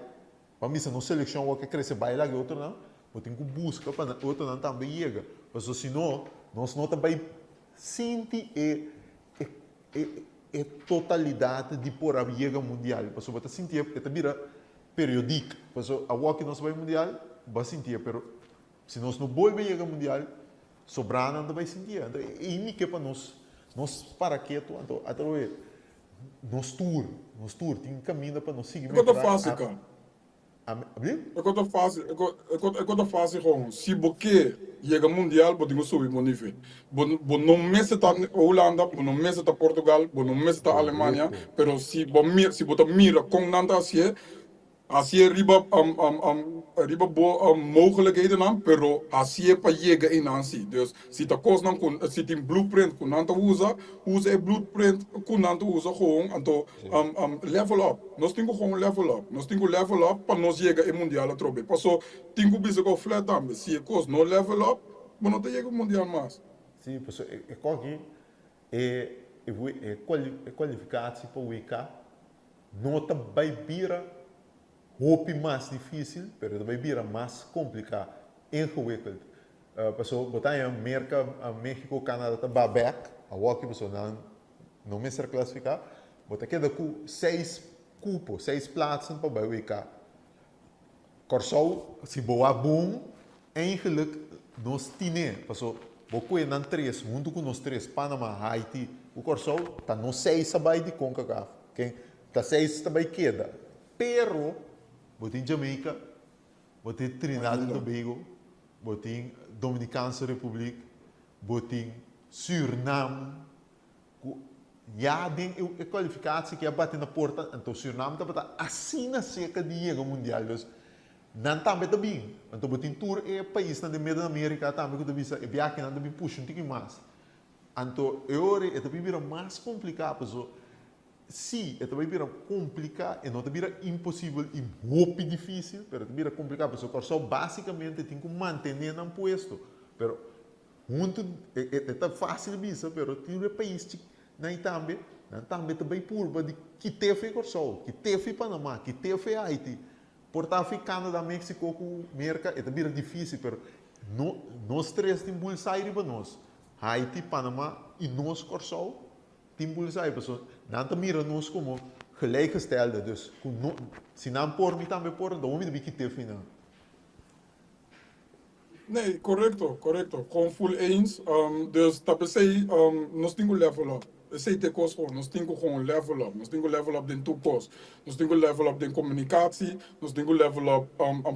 ban bisa nos selekshon awor ke krese bai laga e otronan, bo tin ku buska pa e otronan tambe yega. Pasobra si no, nos no ta bai sinti e e e totalidat di por a yega mundial. Pasobra bo ta sinti e ta bira periodik. Pasobra awor ke nos bai mundial, bo a sinti e, pero si nos no bolbe yega mundial, Sobranan ta bai sinti. Anto ei mi ke pa nos nos para ketu anto atrobe nos tur nos tur tin kaminda pa nos sigui E kos ta mehorá fásil a ka. a abli? E kos ta fásil e kos e kos e kos ta fásil gewoon. Si bo ke yega mundial bo tin ku subi bo nivel. Bo bo no mester ta Hulanda, bo no mester ta Portugal, bo no mester ta Alemania, Korekto. pero si bo mira si bo ta mira kon nan ta hasié, Hasié riba riba bo mogelijkhedennan, pero hasié pa yega einan si. Dus si ta kosnan ku si tin blueprint ku nan ta usa, usa e blueprint ku nan ta usa gewoon, anto level up. Nos tin ku gewoon level up. Nos tin ku level up pa nos yega e mundial atrobe. Paso tin ku bisa ku flat tambe, si e kos no level up, bo no ta yega e mundial mas. Sí, paso e kos aki e e kwalifikatie pa WK No ta bai bira hopi mas difícil, pero ta bai bira mas complica, ingewikkeld. Paso bo ta haña Merca, Mexico, Canada ta ba bek, awoki paso nan No mester klasifiká, bo ta keda ku seis kupo, seis plaatsen pa bai WK. Kòrsou, si bo wak bon, eigenlijk nos tine, paso bo kue nan tres huntu ku nos tres, Panama, Haiti ku Kòrsou, ta nos seis a bai di Concacaf. Ken ta seis ta bai keda. Pero bo tin Jamaica, bo tin Trinidad y Tobago, bo tin Dominicaanse Republiek, bo tin Surinam, Ku ya den e kualifikatsie ku a bati na porta, anto Suriname tabata asina serka di yega mundial. Dus nan tambe ta bin. Anto bo tin tur e paisnan den Midden Amerika tambe ku ta bisa e biakinan ta bin pusha un tiki mas. Anto e ora e ta bin bira mas kompliká paso si e ta bai bira kompliká, e no ta bira imposibel i hopi difísil, pero e ta bira kompliká pasobra Kòrsou basikamente tin ku mantené nan puesto. Pero Huntu e ta fácil bisa pero tin e pais nan tambe, nan tambe ta bai purba di kit'é for Kòrsou, kit'é for Panamá, kit'é for Haiti. Por ta for Canada, Mexico ku Merka e ta bira difícil pero no nos tres tin bulsai riba nos, Haiti, Panamá i nos Kòrsou tin bulsai pasobra nan ta mira nos komo gelijkgestelde dus ku no si nan por mi tambe por anto mi ta bin kit'é for nan. Nee, korekto, korekto. Gewoon full eens. Dus ta p'esei nos tin ku level up. Esei ta e kos gewoon. Nos tin ku gewoon level up. Nos tin ku level up den tur kos. Nos tin ku level up den komunikatsie, nos tin ku level up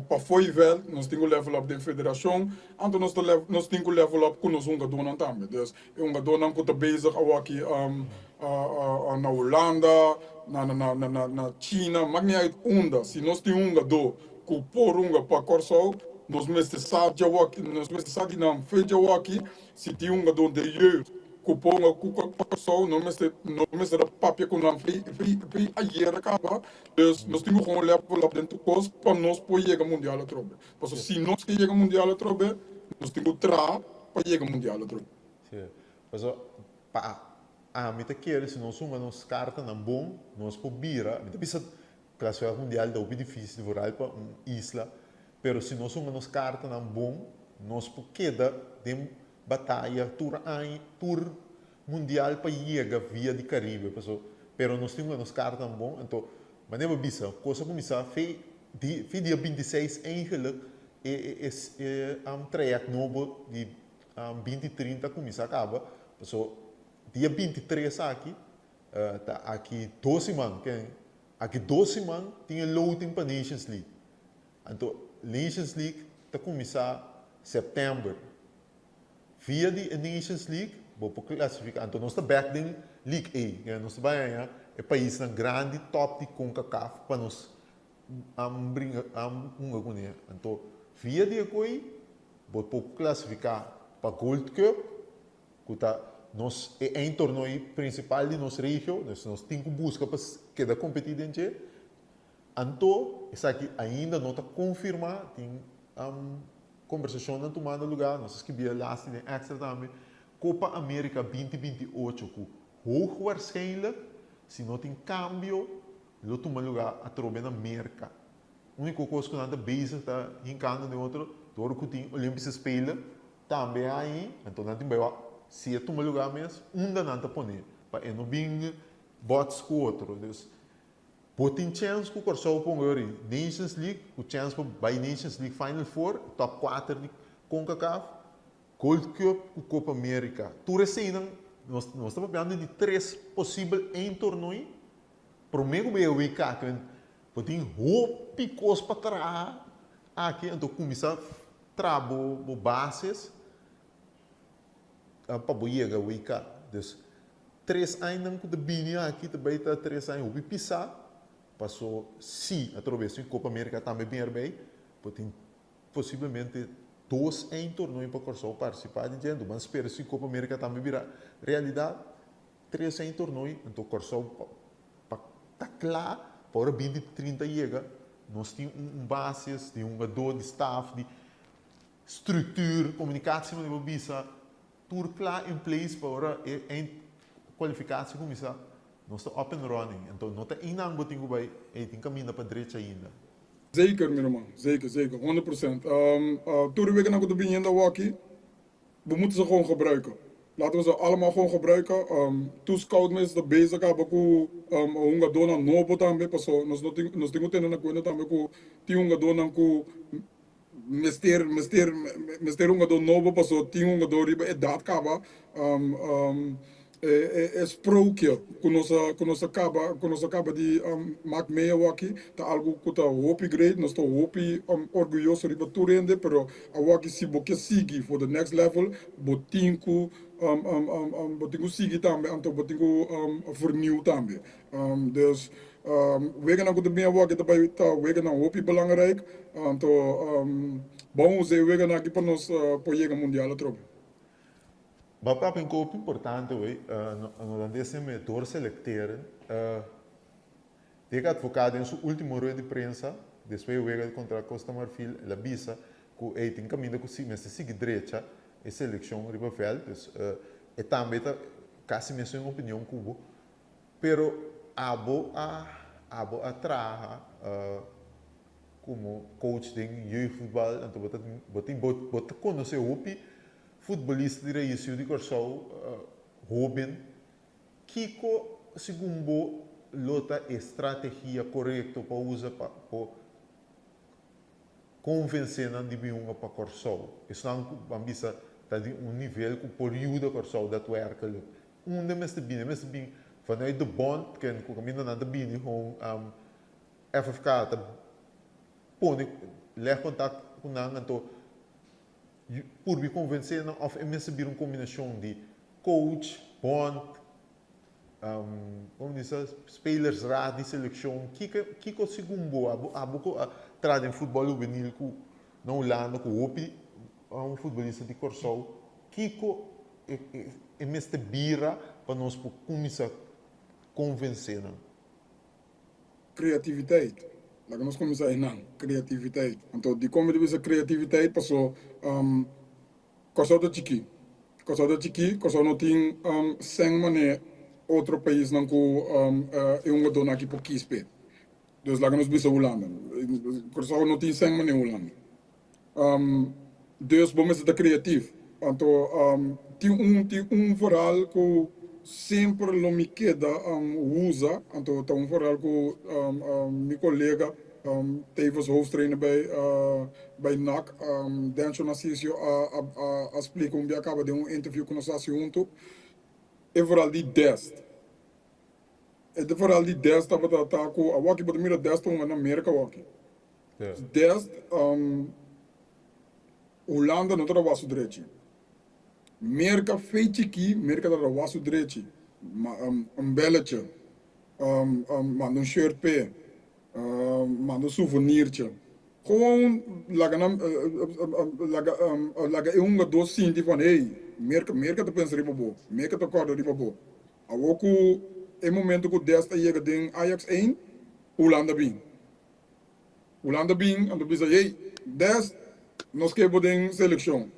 pafó e vèlt, nos tin ku level up den federashon, anto nos ta nos tin ku level up ku nos hungadónan tambe. Dus e hungadónan ku ta bezig awaki na Hulanda, na China, mak ni uit unda, si nos tin hungadó ku por hunga pa Kòrsou, nos mester sa djawaki, nos mester sa di nan fe djawaki, si tin hungadó den jeugd ku por hunga ku Kòrsou, nos mester nos mester a papia ku nan fe fe fe ayer a kaba, dus nos tin ku gewoon level up den tur kos pa nos por yega mundial atrobe. Pasobra si nos ke yega mundial atrobe, nos tin ku traha pa yega mundial atrobe. Sí, pasobra pa ami ta kere si nos hunga nos kartanan bon, nos por bira, mi ta bisa Clasifica mundial ta hopi dificil vooral pa un isla, pero si nos hunga nos cartanan bon, nos por keda den bataya tur aña, tur mundial pa yega via di Caribe, paso pero nos tin hunga nos cartanan bon, anto manera bo bisa cos a cuminsa fe di fe dia 26 eigenlijk e e e trayect nobo di 2030 a cuminsa caba, paso dia 23 aki Ta aki dos siman, ken? Aki dos siman tin e loting pa Nations League. Anto Nations League ta kuminsá sèptèmber. Via di e Nations League bo por klasifiká. Anto nos ta bèk den League A. Ken? Nos ta bai haña e paisnan grandi tòp di Concacaf pa nos bringa hunga kuné. Anto via di e koi bo por klasifiká pa Gold Cup. Ku ta nos e eindtornoi prinsipal di nos regio, dus nos tin ku buska pa keda kompetí den dje. Anto esaki ainda no ta konfirmá, tin kombersashonnan tumando lugá, nos a skibí e laatste den Extra tambe, Kopa Amerika 2028 ku hoogwaarschijnlijk, si no tin kambio, lo tuma lugá atrobe na Merka. Úniko kos ku nan ta bezig ta hinkando den otro, dor ku tin Olympische Spelen tambe ahi, anto nan tin bai wak si e tuma lugá mes, unda nan ta pone pa e no bin bots ku otro. Dus, bo tin chèns ku Kòrsou ponga yori Nations League, ku chèns pa bai Nations League Final Four, top kuater di Concacaf, Gold Cup ku Copa America. Tur eseinan, nos nos ta papiando di tres posibel eindtornooi promé ku bai e WK. Bo tin hopi kos pa traha aki, anto kuminsá traha bo bo bases pa bo yega WK. Dus tres añanan ku ta bini aki ta bai ta tres aña hopi pisá, paso si atrobe si Copa America tambe bin erbei, bo tin posiblemente dos aña torneo pa Kòrsou partisipá di dje, anto ban spera si Copa America tambe bira realidat, tres aña torneo, anto Kòrsou Pa ta kla, pa ora 2030 yega, nos tin un basis di hungadó, di staf, di structuur, komunikatie manera bo bisa, tur kla in place pa ora e eind kwalifikatie kuminsá, nos ta up and running. Anto no ta einan bo tin ku bai, ey tin kaminda pa drecha ainda. Zeker mi ruman, zeker, zeker, 100%. Tur e weganan ku ta biniendo awoki, bo moet ze gewoon gebruiken. Laten we ze allemaal gewoon gebruiken. Tur scout mes ta bezig kaba ku hungadónan nobo tambe, paso nos no tin nos tin ku tene na kuenta tambe ku tin hungadónan ku mester mester mester hungadó nobo paso tin hungadó riba edat kaba. E e sprookje ku nos a ku nos a kaba ku nos a kaba di mak mee awaki ta algu ku ta hopi great, nos ta hopi orguyoso riba tur hende, pero awaki si bo ke sigui for the next level bo tin ku bo tin ku sigui tambe anto bo tin ku vernieuw tambe. Dus weganan ku ta bin awaki ta bai ta weganan hopi belangrijk anto bon usa e weganan aki pa nos por yega mundial atrobe. Bo papia un koop importante wey, no holandes se me doorselecteren. Dick Advocaat den su ultimo rueda di prensa despues e wega contra Costa Marfil el a bisa cu ey tin caminda cu si mester sigui drecha e seleccion riba veld, dus e tambe ta casi mesun opinion cu bo. Pero abo a abo a traha como coach den jeugdvoetbal anto bo ta bo tin bo ta conoce hopi Futbolista di Rais Yu di Kòrsou hóben, kiko segun bo lo ta e strategia korekto pa usa pa por konvensé nan di bin hunga pa Kòrsou? Esnan ku ban bisa ta di un nivel ku por yuda Kòrsou datwerkelijk. Unda mester bini? E mester bin vanuit de bond ken ku kaminda nan ta bini gewoon FFK ta pone leg kontakt ku nan anto Purbi konvensé nan òf e mester bira un kombinashon di coach, bond, komo bisa, spelersraad di selekshon. Kiko kiko segun bo abo abo ku a traha den futbòl hubenil ku na Hulanda ku hopi futbolista di Kòrsou, kiko e e mester bira pa nos por kuminsá konvensé nan? Creativiteit. Laga nos cuminsa einan, creativiteit. Anto dicon mi ta bisa creativiteit? Paso Corsou ta chiki. Corsou ta chiki, Corsou no tin sèn mane otro paisnan cu e hungadónan aki por kies p'e. Dus laga nos bisa Hulanda. Corsou no tin sèn mane Hulanda. Dus bo mester ta creatief. Anto tin un tin un verhaal cu semper lo mi keda usa, anto ta un verhaal cu mi colega tevens hoofdtrainer bij bij NAC, Dencho Narcisio a a a splica un bia caba den un interview cu nos a haci hunto, e verhaal di Dest. E verhaal di Dest tabata ta cu awaki bo ta mira Dest ta hunga na Merca awaki. Dest Hulanda no ta rawa su drechi. Merka fei chikí, Merka ta rawa su drechi. Un belletje, manda un shirt p'e, manda un souvenirtje. Gewoon laga nan laga laga e hungadó sinti van hey, Merka Merka ta pensa riba bo, Merka ta kòrda riba bo. Awor ku e momento ku Dest a yega den Ajax ein, Hulanda bin. Hulanda bin anto bisa, Hey, Dest, nos ke bo den selekshon.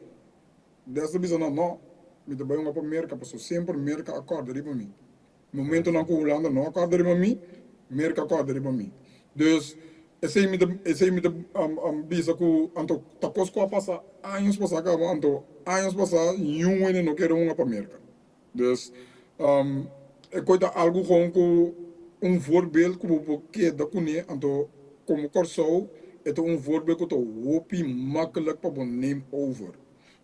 Dest a bisa nan, No, mi ta bai hunga pa Merka, pasobra semper Merka a kòrda riba mi. Momentonan ku Hulanda no a kòrda riba mi, Merka a kòrda riba mi. Dus, esei mi ta, esei mi ta bisa ku anto ta kos ku a pasa años pasá kaba, anto años pasá niun hende no kere hunga pa Merka. Dus, e koi ta algu gewoon ku un voorbeeld ku bo por keda kuné, anto komo Kòrsou e ta un voorbeeld ku ta hopi makkelijk pa bo neem over.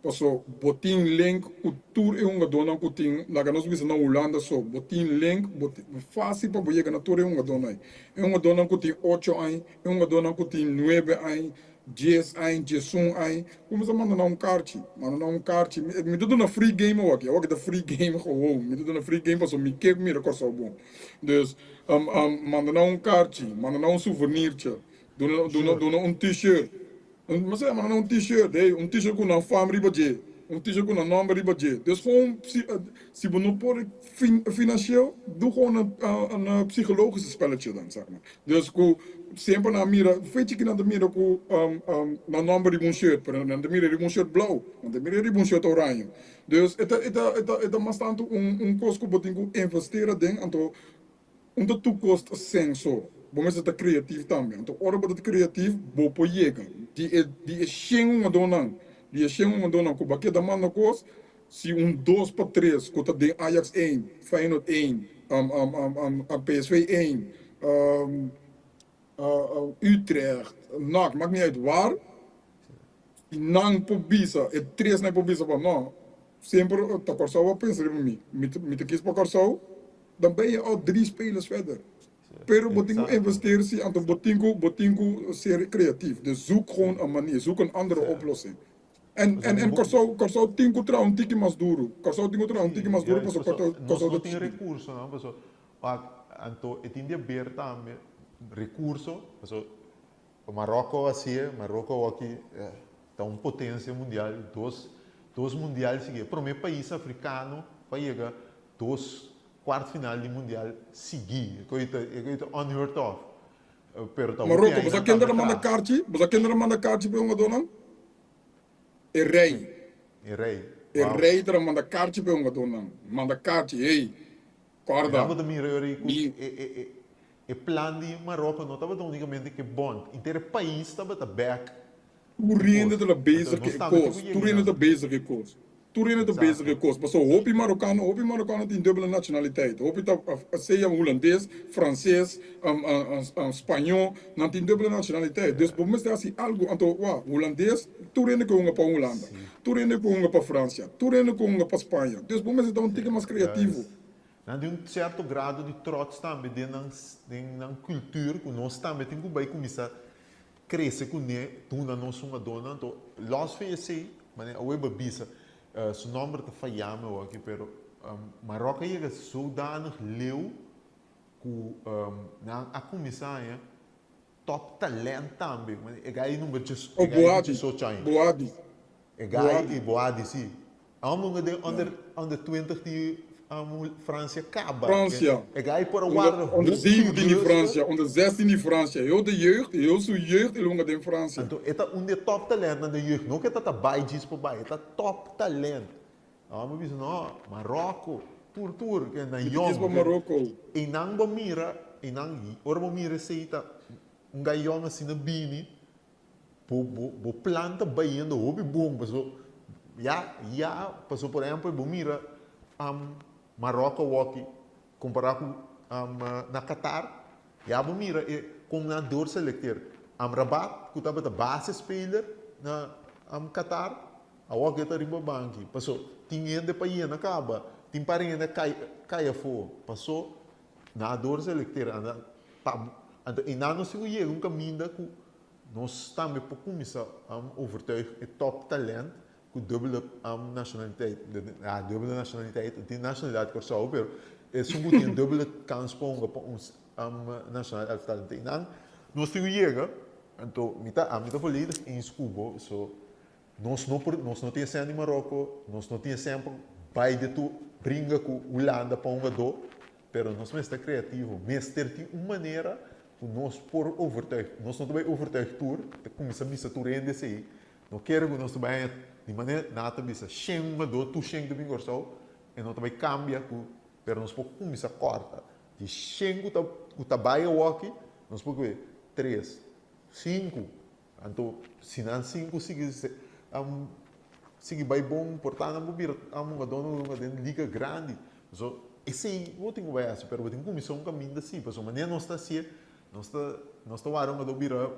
Paso bo tin link ku tur e hungadónan ku tin, laga nos bisa na Hulanda so, bo tin link, bo tin fásil pa bo yega na tur e hungadónan ei. E hungadónan ku tin ocho aña, e hungadónan ku tin nuebe aña, Dies añ, diesun añ, kuminsá manda nan un karchi, manda nan un karchi. Mi ta duna free game awaki, awaki ta free game gewoon. Mi ta duna free game pasobra mi ke mira Kòrsou bon. Dus, manda nan un karchi, manda nan un souvenirtje, duna, duna, duna un t-shirt. Mi sa manda nan un t-shirt, hey, un t-shirt ku nan fam riba dje, un t-shirt ku nan nòmber riba dje. Dus gewoon, si, si bo no por financieel, doe gewoon een psychologische spelletje dan, zeg maar. Dus ku semper nan a mira, fechi ki nan ta mira ku nan nòmber riba un shirt, pero nan ta mira riba un shirt blou, nan ta mira riba un shirt oranje. Dus e ta e ta e ta e ta mas tantu un un kos ku bo tin ku investera aden, anto un ta tur kos ta sèn so, bo mester ta kreatif tambe. Anto ora bo ta kreatif bo por yega di e di e shen hungadónan, di e shen hungadónan ku bo a keda manda kos. Si un dos pa tres ku ta den Ajax één, Feyenoord één, PSV één, Utrecht, NAC, maakt niet uit waar, si nan por bisa, e tresnan por bisa pa no, semper ta Kòrsou a pensa riba mi, mi ta kis pa Kòrsou, dan ben je al drie spelers verder. Pero bo tin ku investeer si, anto bo tin ku bo tin ku ser creatief. Dus zoek gewoon een manier, zoek een andere oplossing. En en en Kòrsou Kòrsou tin ku traha un tiki mas duru. Kòrsou tin ku traha un tiki mas duru Juist, pasobra paso nos Kòrsou no ta tin chikí. rekursonan, paso wak anto e tin di haber tambe rekurso, paso Maròko hasié, Maròko awoki ta un potensia mundial, dos dos mundial sigui, e promé pais afrikano pa yega dos kuart final di mundial sigui, e koe ta e koe ta unheard of. Pero ta hopi Maroko, bo sa ainan ken tambe ta manda tras. karchi? Bo sa ken ta manda karchi pa e hungadónan? E rei. E rei, E wow. rei ta manda karchi pa e hungadónan. Manda karchi, hey, E nan kòrda, bo ta mira yori ku mi. e e e e plan di Maroko no tabata únikamente ku e bond, inter e pais tabata bek Tur e hende kos. ta Anto bezig ku nos e tambe tin ku kos, tur yega hende ta nan. bezig ku e kos. Tur hende ta bezig ku e Exacto. kos. Pasobra hopi marokano, hopi marokano tin dubbele nationaliteit. Hopi ta sea hulandes, franses, spañó, nan tin dubbele nationaliteit. Dus bo mester hasi algu. Anto wak, hulandes, tur hende ku hunga pa Hulanda, tur hende ku hunga pa Fransia, tur hende ku hunga pa Spaña. Dus bo mester ta un tiki mas kreativo. Juist. Nan tin un sierto grado di trots tambe den nan den nan cultuur ku nos tambe tin ku bai kuminsá krese kuné, duna nos un adorno. Anto los fen esei, manera awe bo a bisa, su nomber ta fayá mi awor aki, pero Maròk a yega zodanig leu ku nan a kuminsá haña top talent tambe. E gai number djes, Oh, e gai di Boadi, 18 aña. Boadi, E gai Boadi. i Boadi, si. Amo nga den under under 20 di Francia caba. Francia. E gai por a Onder, warda onder hopi 17 di rustig. Francia, onder 16 di Francia. Heel de jeugd, heel su jeugd el hunga den Francia. Anto e ta un di e top talentnan den jeugd. No ku e ta ta bai djis por bai, e ta top talent. Amo bisa no, Marocco, tur tur, ke nan Mi ta kies yong. pa Marocco. Einan bo mira, einan ora bo mira esei ta un gai yong asina bini. Bo bo bo plan ta bayendo hopi bon paso ya ya paso por ehempel bo mira Marokko awoki kompara ku na Qatar ya bo mira e kon nan door selekteer Amrabat ku tabata base speler na Qatar awoki e ta riba banki paso tin hende pa yena kaba tin par hende kai kai afo paso nan a door selekteer anda pa anto einan nos tin ku yega un kaminda ku Nos tambe por cuminsa overtuig e top talent cu dubbele nacionaliteit, ja dubbele nacionaliteit, no tin nacionalidad Corsou pero esun cu tin dubbele kans pa hunga pa un nacional elftal. Anto einan nos tin cu yega, anto mi ta ami ta volledig eens cu bo, so nos no por nos no tin esena di Marocco, nos no tin esena pa bay de tur bringa cu Hulanda pa hungador, pero nos mester ta creativo, mester tin un manera Ku nos por overtuig, nos no ta bai overtuig tur, ta kuminsá bisa tur hende esei, no kere ku nos ta bai haña di manera nan ta bisa shen hungadó, tur shen ta bin Kòrsou, e no ta bai kambia ku, pero nos por kuminsá kòrta di shen ku ta ku ta bai awoki, nos por kohe tres, sinku, anto si nan sinku sigui sigui bai bon por ta nan por bira hungadónan ku den liga grandi. Pasobra esei bo tin ku bai hasi, pero bo tin ku kuminsá un kaminda si, pasobra manera nos ta hasié, nos ta nos ta wara un ado bira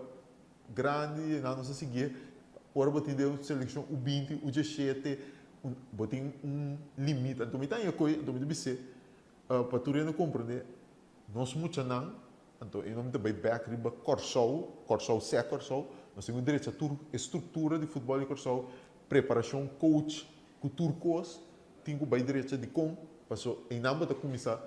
grandi, nan nos ta siguié, ora bo tin den un selekshon u binti, u diesshete, bo tin un limit. Anto mi ta haña koe, anto mi ta bis'é, pa tur hende komprendé, nos muchanan, anto e no mi ta bai bèk riba Kòrsou, Kòrsou sè Kòrsou, nos tin ku drecha tur e struktura di futbòl di Kòrsou, preparashon, coach, ku tur kos, Tin ku bai drecha dikon? Paso einan bo ta kuminsá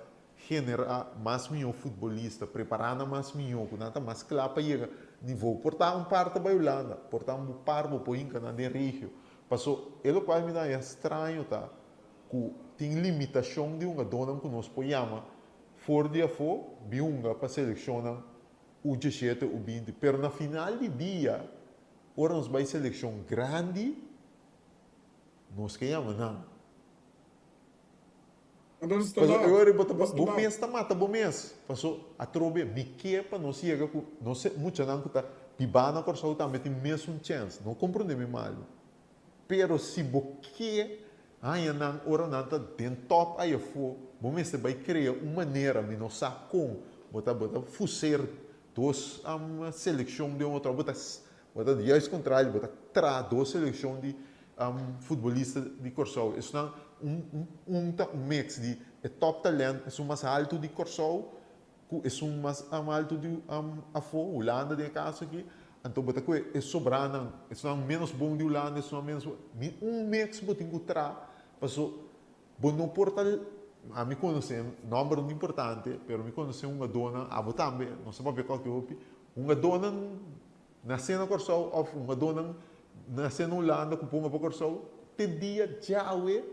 generá mas mihó futbolista, prepará nan mas mihó, ku nan ta mas kla pa yega nivou. Por ta un par ta bai Hulanda, por ta un par bo por hinka nan den regio. Paso e lokual mi ta haña straño ta ku tin limitashon di hungadónan ku nos por yama for di afó bin hunga pa selekshonnan U diesshete, U binti. Pero na final di dia, ora nos bai selekshon grandi, Nos ke yama nan. Anto nos ta Paso laat. e ora bo ta Nos ta bo laat. mes ta mata bo mes. Paso atrobe mi ke pa nos yega ku nos muchanan ku ta biba na Kòrsou tambe tin mesun chèns. No komprondé mi malu. Pero si bo ke. Haña nan ora nan ta den top ayafó, bo mester bai krea un manera, mi no sa kon, bo ta bo ta fuser dos selekshon den otro, bo ta bo ta juist kontrario, bo ta traha dos selekshon di futbolista di Kòrsou. Esnan un un un ta un mix di e top talent, esun mas haltu di Kòrsou ku esun mas haltu di afó, Hulanda den e kaso aki, anto bo ta kohe e sobranan, esunnan ménos bon di Hulanda, esunnan ménos bon, mi un mix bo tin ku traha, paso bo no por ta, ami konosé, nòmber no ta importante, pero mi konosé hungadónan, abo tambe, nos a papia kòke hopi, hungadónan nasé na Kòrsou òf hungadónan nasé na Hulanda ku ponga pa Kòrsou, te dia djawe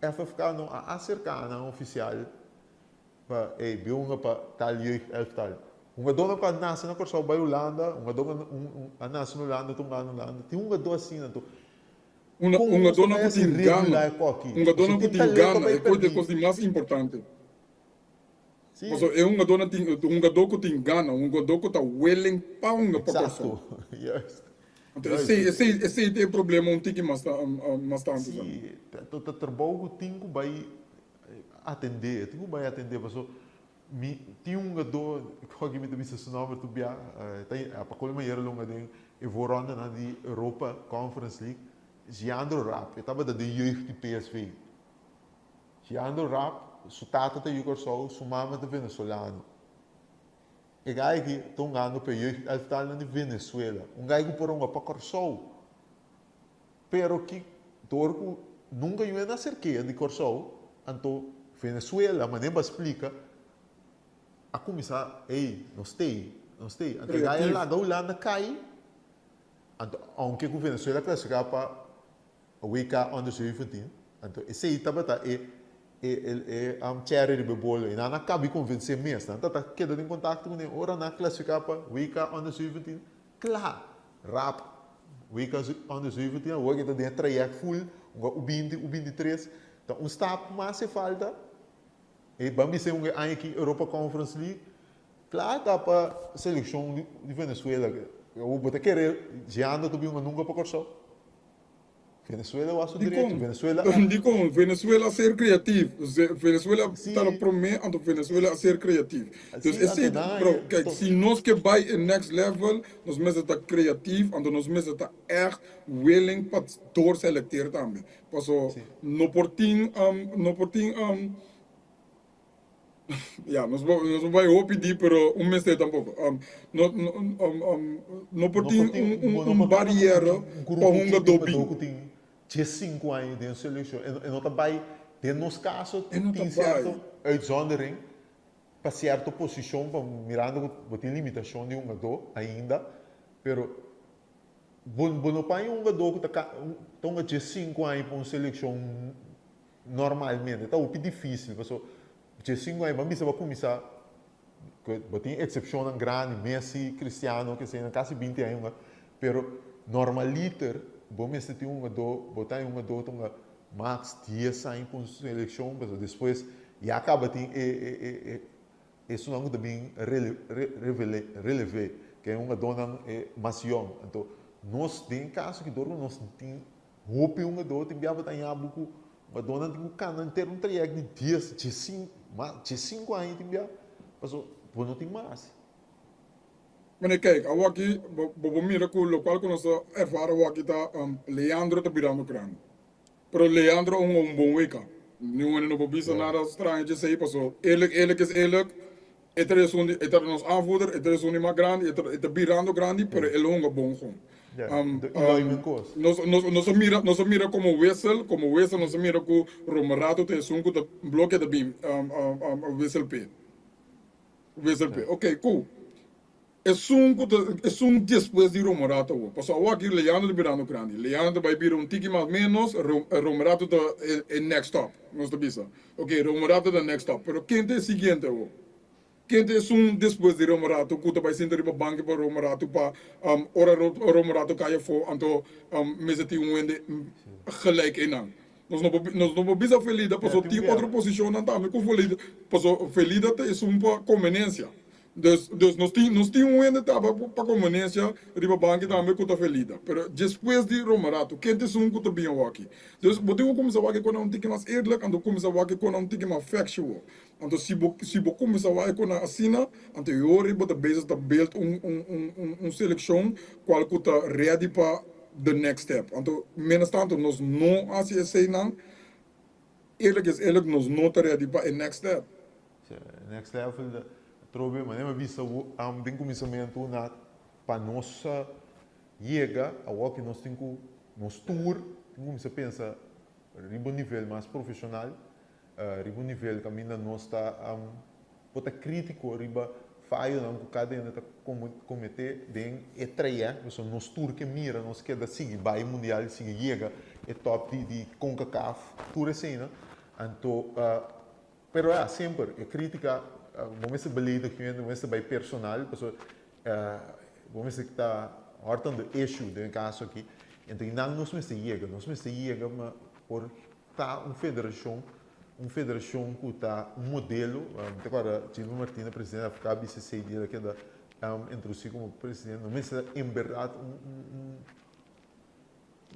FFK no a aserká nan ofisial Pa ey bin hunga pa tal jeugd elftal. Hungadónan ku a nase na Kòrsou bai Hulanda, hungadó ku a nase na Hulanda ta hunga na Hulanda. Tin hungadó asina anto. Una Kon nos ta hungadónan bai ku hasi tin regulá gana. e kòki? Hungadónan Pasobra ku tin tin talento gana, bai e kos e pèrdí. kos di mas importante. Sí. Pasobra e hungadónan tin hungadó ku tin gana, hungadó ku ta willing pa hunga pa Kòrsou. Eksakto, juist. Anto Juist. esei esei esei ta e problema un tiki mas mas tantu sa. Sí, ta trabou ku tin ku bai Atendé, tin ku bai atendé paso mi tin un hungadó ku mi ta bisa su nòmber tur bia ta pa kol manera lo hunga den e voorrondenan di Europa Conference League, Giandro Raap, e tabata den jeugd di PSV. Giandro Raap su tata ta yu Kòrsou, su mama ta venezolano. E gai aki ta hungando pa e jeugd elftalnan di Venezuela, un gai ku por hunga pa Kòrsou. Pero ki dor ku nunka yu a aserk'é di Kòrsou, anto Venezuela, manera bo a splika, a kuminsá, ey, nos t'ei, nos t'ei. Anto e gai a laga Hulanda kai, anto ounke ku Venezuela a klasifiká pa WK Under 17, anto esei tabata e e e cherry riba e bolo, i nan a kabi konvensé mes, nan tabata keda den kontakto kuné ora nan a klasifiká pa WK Under 17, Kla! Rap! Weka under 17 awor ke ta den e trayect full, un U binti, U 23, ta un stap mas e falta. E ban bisa un aña aki Europa Conference League, kla ta pa seleccion di Venezuela. Awor bo ta kere Giando ta bin hunga nunca pa Kòrsou? Venezuela wak su derecho. Dikon? Venezuela a. Dikon? Venezuela a ser creatief. Venezuela ta lo Sí. prome anto Venezuela a ser creatief. Dus Sí, anto esei, nan bro, a kijk, to. si nos ke bai e next level, nos mester ta creatief, anto nos mester ta echt willing pa doorselecteer tambe. Paso Sí. no por tin, no por tin, Ya, nos bo, nos bo bai hopi diep, pero un mester tampoco. No, no, no por No tin por tin, un, un, bo no un por tin barrière un pa grupo hunga di hungadó dobin. ku tin 15 aña den selekshon. E no ta bai, den nos kaso E no ta tin bai. sierto uitzondering pa sierto posishon, pa mirando ku bo tin limitashon di hungadó ainda, pero bo bo no por haña un hungadó ku ta ta hunga 15 aña pa un selekshon Normalmente ta hopi dificil paso dje cinco aña ban bisa bo a cuminsa cu bo tin excepcionnan grandi Messi, Cristiano keseinan casi binti aña hunga pero normaliter bo mester tin un hungador bo ta e hungador ta hunga max dies aña pa un seleccion paso despues ya caba tin e e e esunnan cu ta bin rele releve ke e hungadornan mas yong anto nos den e caso aki dor cu nos tin Hopi hungadó tin bia bo ta haña bo ku hungadónan tin ku kana henter un trayèkt di dies, diesinku, mas diesinku aña tin bia, paso bo no tin mas. Mane kijk, awaki bo bo mira ku lokual ku nos ta ervara awaki ta Leandro ta birando grandi. Pero Leandro a hunga un bon weka. Niun hende no por bisa nada straño djesei paso eerlijk eerlijk is eerlijk, e ta esun di e ta nos aanvoerder, e ta esun di mas grandi, e ta e ta birando grandi pero el hunga bon gon. Ja, de Eloy Menkos. Nos nos nos a mira nos a mira komo wissel, komo wissel nos a mira ku Romerato ta esun ku ta bloke ta bin wissel p'e. Wissel p'e. Oké, ku esun ku ta esun despues di Romerato awor. Pasobra awor aki Leandro ta birando grandi. Leandro ta bai bira un tiki mas menos, Romerato ta e next stop, nos ta bisa. Oké, Romerato ta next stop. Pero ken ta e siguiente awor? Ken ta esun despues di Romorato ku ta bai sinta riba banki pa Romorato pa ora Romorato kai afó anto mester tin un hende gelijk einan? Nos no por nos no por bisa Felida paso tin otro posishonnan tambe ku Felida paso Felida ta esun pa kombeniensia. Dus, dus nos tin, nos tin un hende taba pa conveniencia riba banki tambe cu ta Felida. Pero despues di Romeratu, ken ta esun cu ta bin awaki? Dus bo tin cu cuminsa wak e conan un tiki mas eerlijk, anto cuminsa wak e conan un tiki mas factual. Anto si bo, si bo cuminsa wak e conan asina, anto e ora bo ta bezig ta build un, un, un, un, un seleccion cual cu ta ready pa the next step. Anto, mientras tanto nos no haci eseynan, eerlijk is eerlijk, nos no ta ready pa e next step. Next level ta trobe manera mi a bisa den kuminsamentu na pa nos yega awor ki nos tin ku nos tur tin kuminsa pensa riba un nivel mas profeshonal, riba un nivel kaminda nos ta por ta kritiko riba fayonan ku kada hende ta komete den e trayèkt pasobra nos tur ke mira nos keda sigui bai mundial sigui yega e top di Concacaf tur eseinan anto Pero ya, semper e critica bo mester beledig hende, bo mester bay personal, pasobra bo mester ta hard on the issue den e caso aki. Enton y nan nos mester yega, nos mester yega ma por ta un federacion, un federacion cu ta un modelo. Mi ta acorda Gilbert Martina, presidente di AFK BCC, dia el a keda introduci como presidente, nos mester ta en berdad un un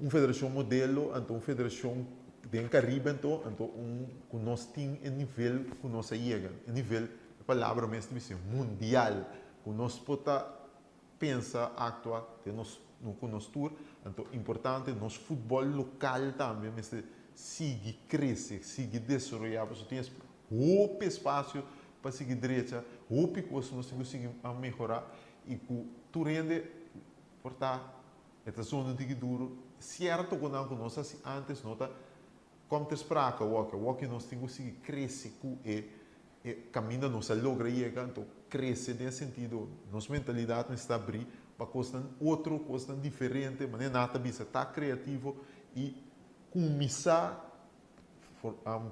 Un federacion modelo, anto un federacion den Caribe anto, anto un cu nos tin e nivel cu nos a yega, e nivel, e palabra mes ta bisa mundial, cu nos por ta pensa, actua den nos, cu nos tur, anto importante nos futbol local tambe mester sigui crece, sigui desaroya, pasobra tin hopi espacio pa sigui drecha, hopi cos nos tin cu sigui a mehora y cu tur hende por ta. E ta zona un tiki duru. Sierto ku nan ku nos hasi antes no ta kom ter sprake awoki. Awoki nos tin ku sigui krese ku e e kaminda nos a logra yega. Anto krese den e sentido nos mentalidat mester abri pa kosnan otro, kosnan diferente. Manera nan ta bisa ta kreativo i kuminsá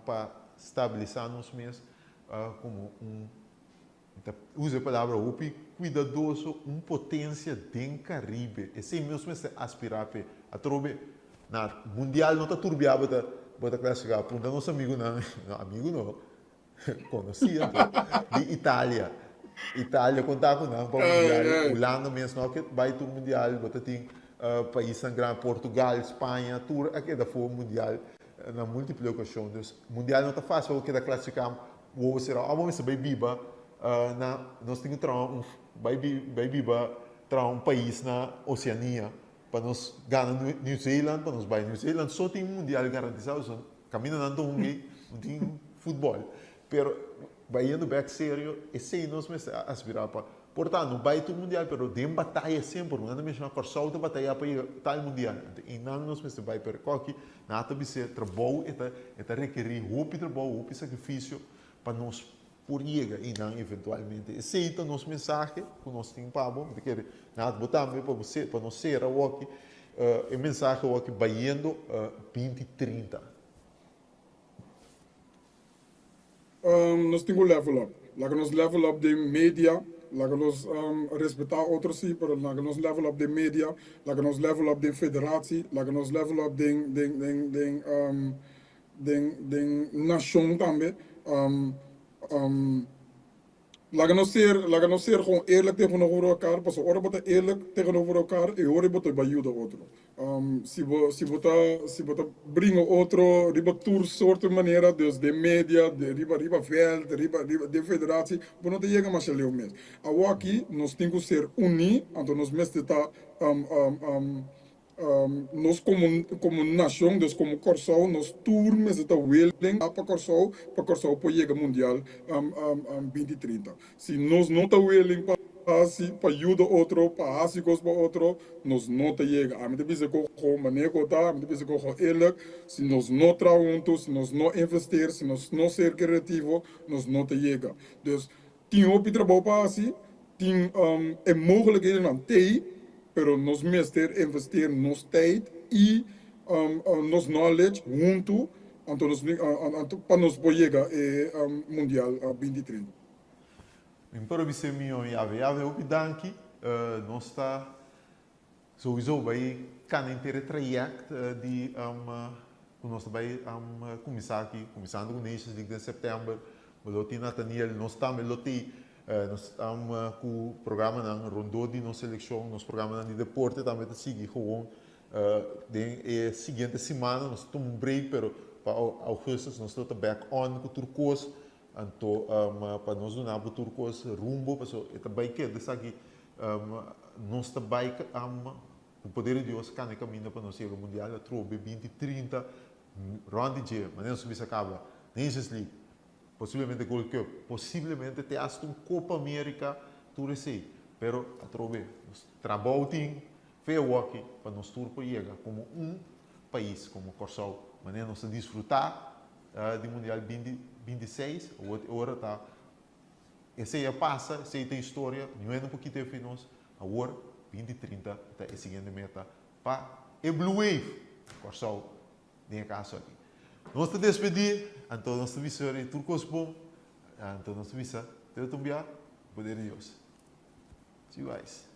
pa stabilisá nos mes komo un. Mi ta usa e palabra hopi kuidadoso, un potensia den Karibe. Esei nos mester aspirá p'e. Atrobe, na mundial no ta turbiá bo ta bo ta klasifiká. Punta nos amigunan, no amigu no, konosí anto, di Italia. Italia konta ku nan pa mundial. Hulanda mes no a ke bai tur mundial. Bo ta tin paisnan grandi, Portugal, Spaña, tur a keda for mundial na múltiple okashon. Dus mundial no ta fásil pa bo keda klasifiká. Wowo sera abo mester bai biba na nos tin ku traha un bai bai biba traha un pais na Oceania pa nos gana New Zealand pa nos bai New Zealand so tin mundial garantisa so kaminda nan ta hunga ei no tin futbol pero bayendo bek serio esei nos mester aspira pa por ta no bai tur mundial pero den bataya semper nan ta menshona Kòrsou ta bataya pa yega tal mundial anto einan nos mester bai pero koki Nan ta bis'é, Trabou e ta e ta rekerí hopi trabou, hopi sakrifisio pa nos por yega einan eventualmente. Esei ta nos mensahe ku nos tin pa bo. Mi ta kere nada bo tambe pa bo pa nos sera awoki e mensahe awoki bayendo binti 30. Nos tin ku level up. Laga nos level up den media, laga nos respetá otro sí, pero laga nos level up den media, laga nos level up den federatie, laga nos level up den den den den den den nashon tambe. Laga nos ser, laga nos ser gewoon eerlijk tegenover elkaar, pasobra ora bo ta eerlijk tegenover elkaar, e ora bo ta bai yuda otro. Si bo, si bo ta, si bo ta bringa otro riba tur soorten manera, dus den media, den riba, riba veld, riba, riba, den federatie, bo no ta yega masha leu mes. Awaki nos tin ku ser uní, anto nos mester ta Nos komo komo nashon, dus komo Kòrsou, nos tur mester ta willing pa Kòrsou, pa Kòrsou por yega mundial binti 30. Si nos no ta willing pa hasi, pa yuda otro, pa hasi kos pa otro, nos no ta yega. Ami ta bisa ku gewoon manera ku ta, ami ta bisa ku gewoon eerlijk, si nos no traha huntu, si nos no investeer, si nos no ser creativo, nos no ta yega. Dus Tin hopi trabou pa hasi, tin e mogelijkhedennan t'ei, pero nos mester investeer nos tijd i nos knowledge huntu anto nos pa nos por yega e mundial 2030. Mi por a bisa mi yave yave hopi danki nos ta souiso bai cana henter e trayect di cu nos ta bai cuminsa aki cuminsando cu Nations League den september bo lo tin Nathaniel nos tambe lo tin. Nos ta ku programanan rondó di nos selekshon, nos programanan di deporte tambe ta sigui gewoon den e siguiente simana. Nos ta tuma un break, pero pa augustus nos lo ta back on ku tur kos. Anto pa nos duna bo tur kos rumbo, pasobra e ta bai keda esaki, nos ta bai ku poder di Dios kana e kaminda pa nos yega mundial atrobe 2030 rònt di dje, manera nos a bisa kaba, Nations League, posiblemente Gold Cup, posiblemente te hasta un Copa America, tur esei. Pero atrobe nos trabou tin fe awoki pa nos tur por yega komo un pais, komo Kòrsou, manera nos ta disfrutá di Mundial 2026, awor e ora ta esei a pasa, esei ta historia, niun hende por kita e fi nos, awor 2030 ta e siguiente meta pa e Blue Wave, Kòrsou den e kaso aki. Nos ta despedí, anto nos ta bisa ora tur kos bon, anto nos ta bisa te otro bia, poder di Dios. See you guys.